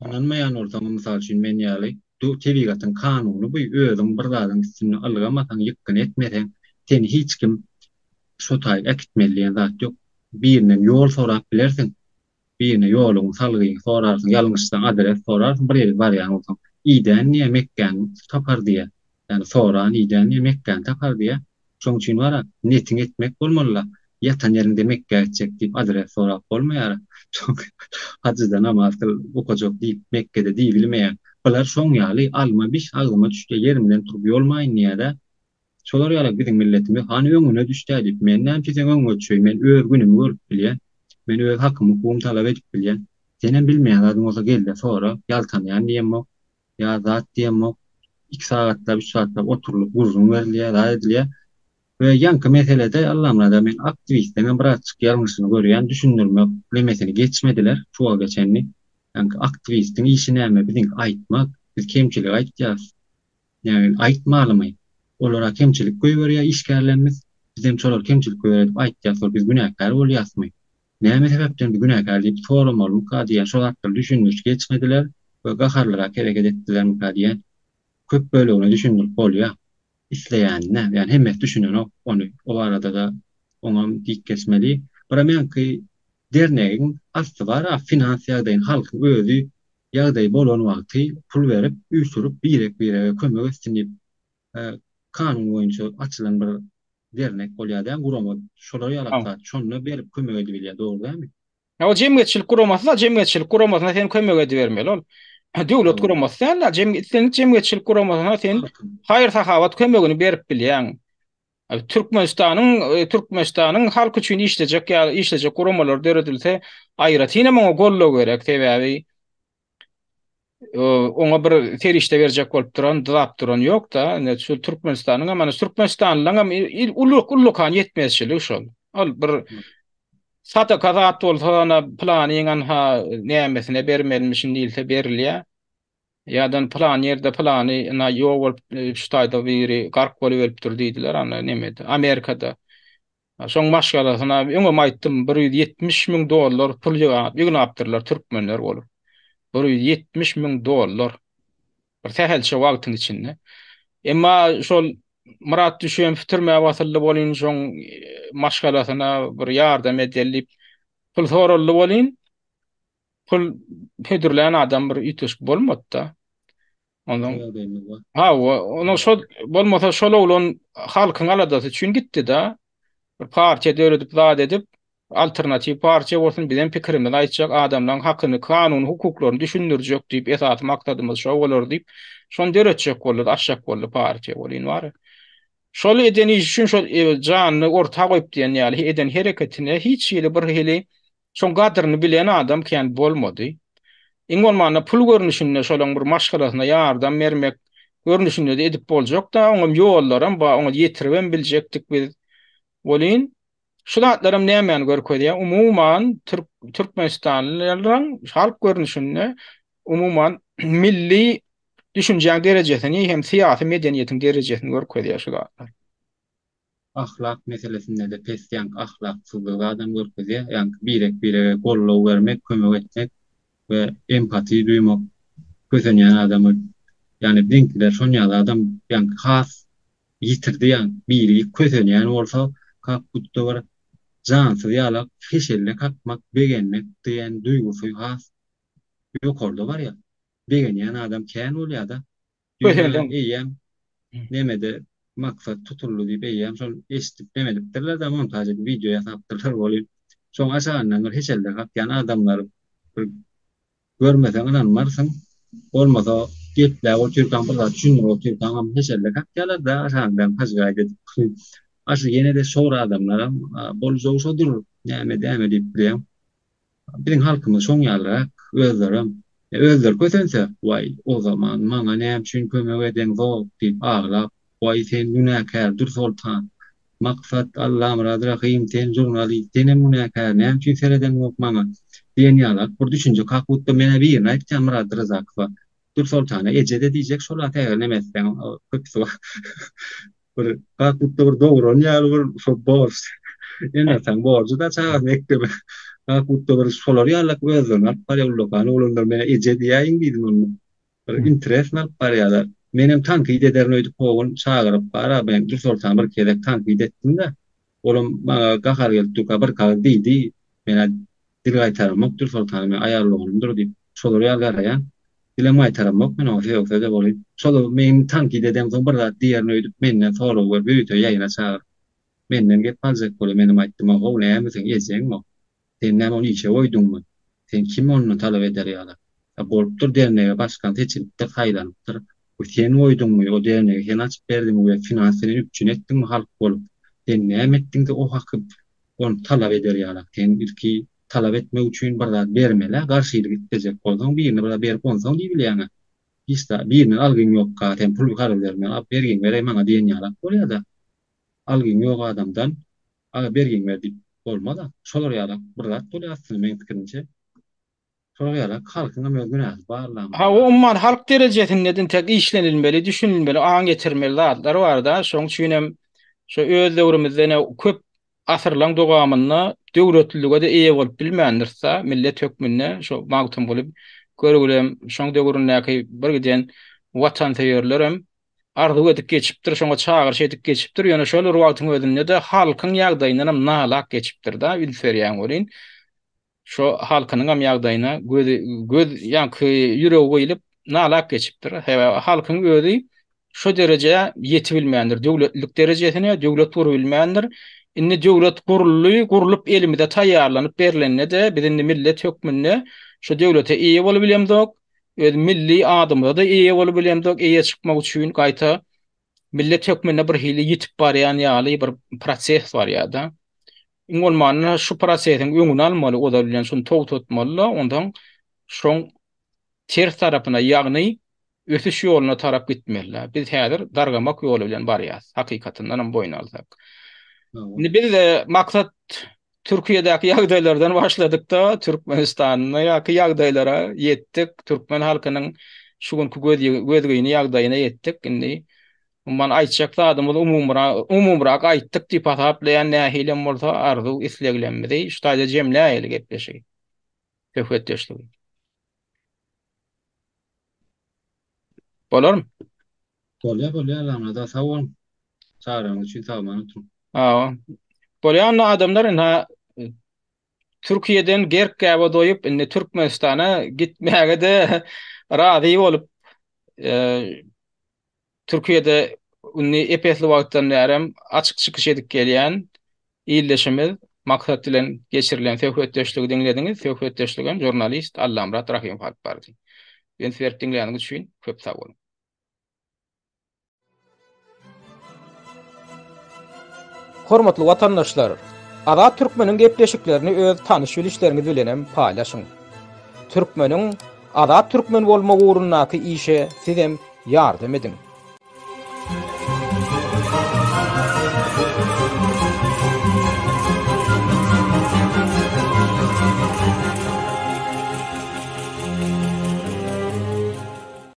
Ynanmaýan bolsaňam, mysal üçin, men ýaly, du tebigatyň kanuny bu, özüň bir zadyň üstünde ylgamasaň, ýykgyn etmeseň, seni hiç kim şo taýy äkitmeli diýen zat ýok. Birinden ýol sorap bilersiň, birine ýoluňy, salgyňy sorarsyň, ýalňyşsaň adres sorarsyň, bir ýere barýan bolsaň. Idän diýýär, Mekgäni tapar diýýär. Ýagny soran idän diýýär, Mekgäni tapar diýýär. Şoň üçin bar-a, netiňi etmek bolmaly-la. Ýatan ýeriňde Mekgä gitjek diýip adres sorap bolmaýar-a. Şoň hajyda namaz kyl, okajak diýip Mekgede diýibilmeýär. Bular şoň ýaly, alma biş, agzyma düşdi, ýerimden turup ýolmaýyn diýýär-dä. Şolar ýaly biziň milletimiz, hany öňüne düş-dä diýip, men näme üçin seň öňüňe düşeýin, men öz günümi görüp bilýän. Men öz hakymy, hukugymy talap edip bilýän. Senem bilmeýän zadyň bolsa gel-de sora, ýaltanýan diýemok. Ýa zat diýemok, iki sagatlap, üç sagatlap oturylyp gürrüň berilýär, zat edilýär. We ýaňky meselede Allamyrada men aktiwistleňem birazjyk ýalňyşyny görýän, düşündirmek nemesini geçmediler şu wagta çenli. Ýaňky aktiwistiň işi näme, biziňki aýtmak, biz kemçiligi aýtýas. Näme aýtmalymy? Olara kemçilik goýberýär işgärlerimiz, bizem şolar kemçilik goýberýär diýip aýtýas, ol biz günäkär bolýasmy? Näme sebäpden bu günäkär diýip soramalymyka diýýän şo zatlar düşündiriş geçmediler we gaharlyrak hereket etdilermika diýýän köp bölegine düşündirip bolýa isleýänine ýani hemmesi düşünenok ony o baradada oňam diýip geçmeli birem ýaňky dernegiň asly bar-a finans ýagdaýyny halkyň özi ýagdaýy bolan wagty pul berip üýşürip birek birege kömek etsin diýip kanun boýunça açylan bir dernek bolýar däl gurama şolar ýalak zat şonda berip kömek edibilýär dogry dälmi? Ýa o jemgyýetçilik guramasy da jemgyýetçilik guramasyna sen kömek edibermeli ol. Döwlet guramasy däl-de jem islendik jemgyýetçilik guramasyna sen haýyr-sahawat kömegini berip bilýäň. Türkmenistanyň Türkmenistanyň halky üçin işlejek ýa işlejek guramalar döredilse aýratynam oňa goldaw gerek sebäbi oňa bir serişde berjek bolup duran, dyzap duran ýok-da. Indi şu Türkmenistanyň hem, ana Türkmenistanlylaryň hem uly ullakan ýetmezçiligi şol. Ol bir sadaka zat bolsa, ana pylanyň anha nämesine bermelimişin diýilse berilýär. Ýa-da pylan ýerde pylany ina ýok bolup şu taýda biri gark bolup ölüpdir diýdiler, ana nemede, Amerikada. Şoň maşgalasyna öňem aýtdym, 170 müň dollar pul ýygnapdyrlar türkmenler bolup. 170 müň dollar. Bir sähelçe wagtyň içinde. Emma şol Myrat Düşemow türmä basyldy bolyn, şoň maşgalasyna bir ýardam edeli diýip pul soraldy bolyn. Pul hödürlän adam bir üýtgeşik bolmady-da. Ondan Ha, onuň şol bolmasa şol oglan halkyň aladasy üçin gitdi-de. Bir partiýa döredip zat edip, alternatiw partiýa bolsun, bizem pikirimizi aýtjak, adamlaryň hakyny, kanuny hukuklaryny düşündirjek diýip, esasy maksadymyz şo bolar diýip, şony döretjek boldy, açjak boldy partiýa welin bar. Şol eden işi üçin şol e, janyny orta goýup diýen ýaly eden hereketine hiç hili bir hili Şoň gadryny bilen adam kän bolmady. Iň bolmanda pul görnüşinde şolaň bir maşgalasyna ýardam bermek görnüşinde-de edip boljak-da, oňam ýollaram bar, oňa ýetiribem biljekdik biz. Welin, şu zatlaram nämäni görkezýär? Umuman, türk türkmenistanlylaryň halk görnüşinde umuman milli düşünjäň derejesini hem syýasy medeniýetiň derejesini görkezýär şu zatlar. Ahlak meselesinde-de pes ýaňky ahlaksyzlygy adam görkezýär. Ýaňky birek-birege goldaw bermek, kömek etmek we empatiýa duýmak kösenýän adama ýagny biziňkiler şon ýaly adam ýaňky has ýitirdi ýaňky biri kösenýän bolsa kak budda bir jansyz ýalak heşelle kakmak begenmek diýen duýgusy has ýokarda barýar. Begenýän adam kän bolýada. Düýn eýýäm nemede maksat tutuldy diýip eýýäm şol eşidip neme edipdirler-de montaž edip wideo ýasapdyrlar welin şoň aşagyndan bir heşelle kakýan adamlar bir. Görmeseň ynanmarsyň. Bolmasa gepläp otyrkaň bir zat düşündirip otyrkaňam heşelle kakýarlar-da aşagyňdan pažgaýt edip. Aşy ýene-de şor adamlaram boljagy şodur näme däme diýip bilýäň. Biziň halkymyz şoň ýalyrak özlerem. Özleri kösense, waý, o zaman maňa näme üçin kömek edeňzok diýip aglap, waý sen günäkär Dürsoltan, Maksat, Allamyrat Rahym sen žurnalist senem günäkär näme üçin seredeňzok maňa diýen ýalak bir düşünje kakutda menä birini aýtýan Myrat Ryzakowa Dürsoltana eje-de diýjek şol wagt eger neme etseň köpüsi bar bir kakutda bir dogran ýaly bir şo borç ene-ataň borjy-da çagasyny eklemek kakutda bir şolar ýalak özlerini alyp barýar ullakan oglanlar menä eje diýäýiň diýdim onda. Bir interesno alyp barýarlar. Menem tankyt ederin öýdüp ho gün çagyryp bar-a men Dürsoltany bir gezek tankyt etdim-de. Olam maňa gahary gelip durka bir kagyz diýdi. Men-ä dil gaýtaramok Dürsoltana meň aýal doganymdyr diýip. Şolar ýaly garaýan. Dilem gaýtaramok men oňa sögse-de welin. Şol meni tankyt edemsoň bir zat diýerin öýdüp menden sorag berip ýörite ýaýyna çagyryp. Menden gep aljak bolýar. Menem aýtdym, How näme seň ejeňmi o? Sen näme ony işe goýduňmy? Sen kim ondan talap eder ýaly? A bolupdyr dernege başkan seçilipdir, saýlanypdyr. We sen goýduňmy, o dernegi sen açyp berdiňmi we finans bilen üpjün etdiňmi halk bolup? Sen näme etdiňde o haky ony talap eder ýaly? Sen ilki talap etmek üçin bir zat bermeli-ä, garşylyk islejek bolsaň birine bir zat berip onsoň diýibilýäň-ä. Hiç zat, birinden algyň ýokka sen pul karz berme, a bergiňi beräý maňa diýen ýalak bolýa-da. Algyň ýok adamdan Aga bergiňi ber diýip bolmaz-a. Şolar ýalak bir zat bolýar aslynda meň pikirimçe. Şolar ýalak halkyňam öz günäsi bar-la munda. Hawa umuman halk derejesinde entek işlenilmeli, düşünilmeli, aň ýetirmeli zatlar bar-da. Şoň üçinem şo öz döwrümizde ine köp asyrlaň dowamynda döwletlilige-de eýe bolup bilmändiris-da millet hökmünde. Şo Magtymguly görgülem, şoň döwründäki birgiden watansöýerlerem arzuw edip geçipdir, şoňa çagyryş edip geçipdir. Ýöne şol bir wagtyň özünde-de halkyň ýagdaýyndanam nalak geçipdir-da, üns berýäň welin, şo halkynyňam ýagdaýyna gözi, göz, ýaňky ýüregi gyýlyp nalap geçipdir. Sebäbi halkyň özi şo derejä ýetibilmändir, döwletlilik derejesine, döwlet gurubilmändir. Indi döwlet guruldy, gurlup elimize taýýarlanyp berlende-de biz indi millet hökmünde şo döwlete eýe bolubilemzok. Öz milli adymyza-da eýe bolubilemzok, eýe çykmak üçin gaýta millet hökmünde bir hili ýitip barýan ýaly bir proses barýar-da. Iň bolmanda şu prosesiň öňüni almaly, ozal bilen şuny togtatmaly-da, onsoň şoň ters tarapyna, ýagny ösüş ýoluna tarap gitmeli-de. Biz häzir dargamak ýoly bilen barýas, hakykatyndanam boýun alsak. Indi biz maksat Türkiýedäki ýagdaýlardan başladyk-da, Türkmenistandaky ýagdaýlara ýetdik, türkmen halkynyň şu günki gözgyny ýagdaýyna ýetdik. Indi umuman aýtjak zadymyz umumyrak aýtdyk diýip hasaplaýan nähilem bolsa arzuw isleglerimizi şu taýda jemläýeli gepleşigi, söhbetdeşligi. Bolarmy? Bolýar bolýar Allamyrat sag boluň. Çagyraňyz üçin sagman oturyň. Hawa. Bolýar onda adamlar ynha Türkiýeden gerk-gäbe doýup indi Türkmenistana gitmäge-de razy bolup Türkiýede indi ep-esli wagtdan bärem açyk çykyş edip gelýän ildeşimiz Maksat bilen geçirilen söhbetdeşligi diňlediňiz. Söhbetdeşligem žurnalist Allamyrat Rahymow alyp bardy. Üns berip diňläniňiz üçin köp sag boluň. Hormatly watandaşlar! Azat Türkmeniň gepleşiklerini öz tanyş-bilişleriňiz bilenem paýlaşyň. Türkmeniň Azat Türkmen bolmagy ugrundaky işe sizem ýardam ediň.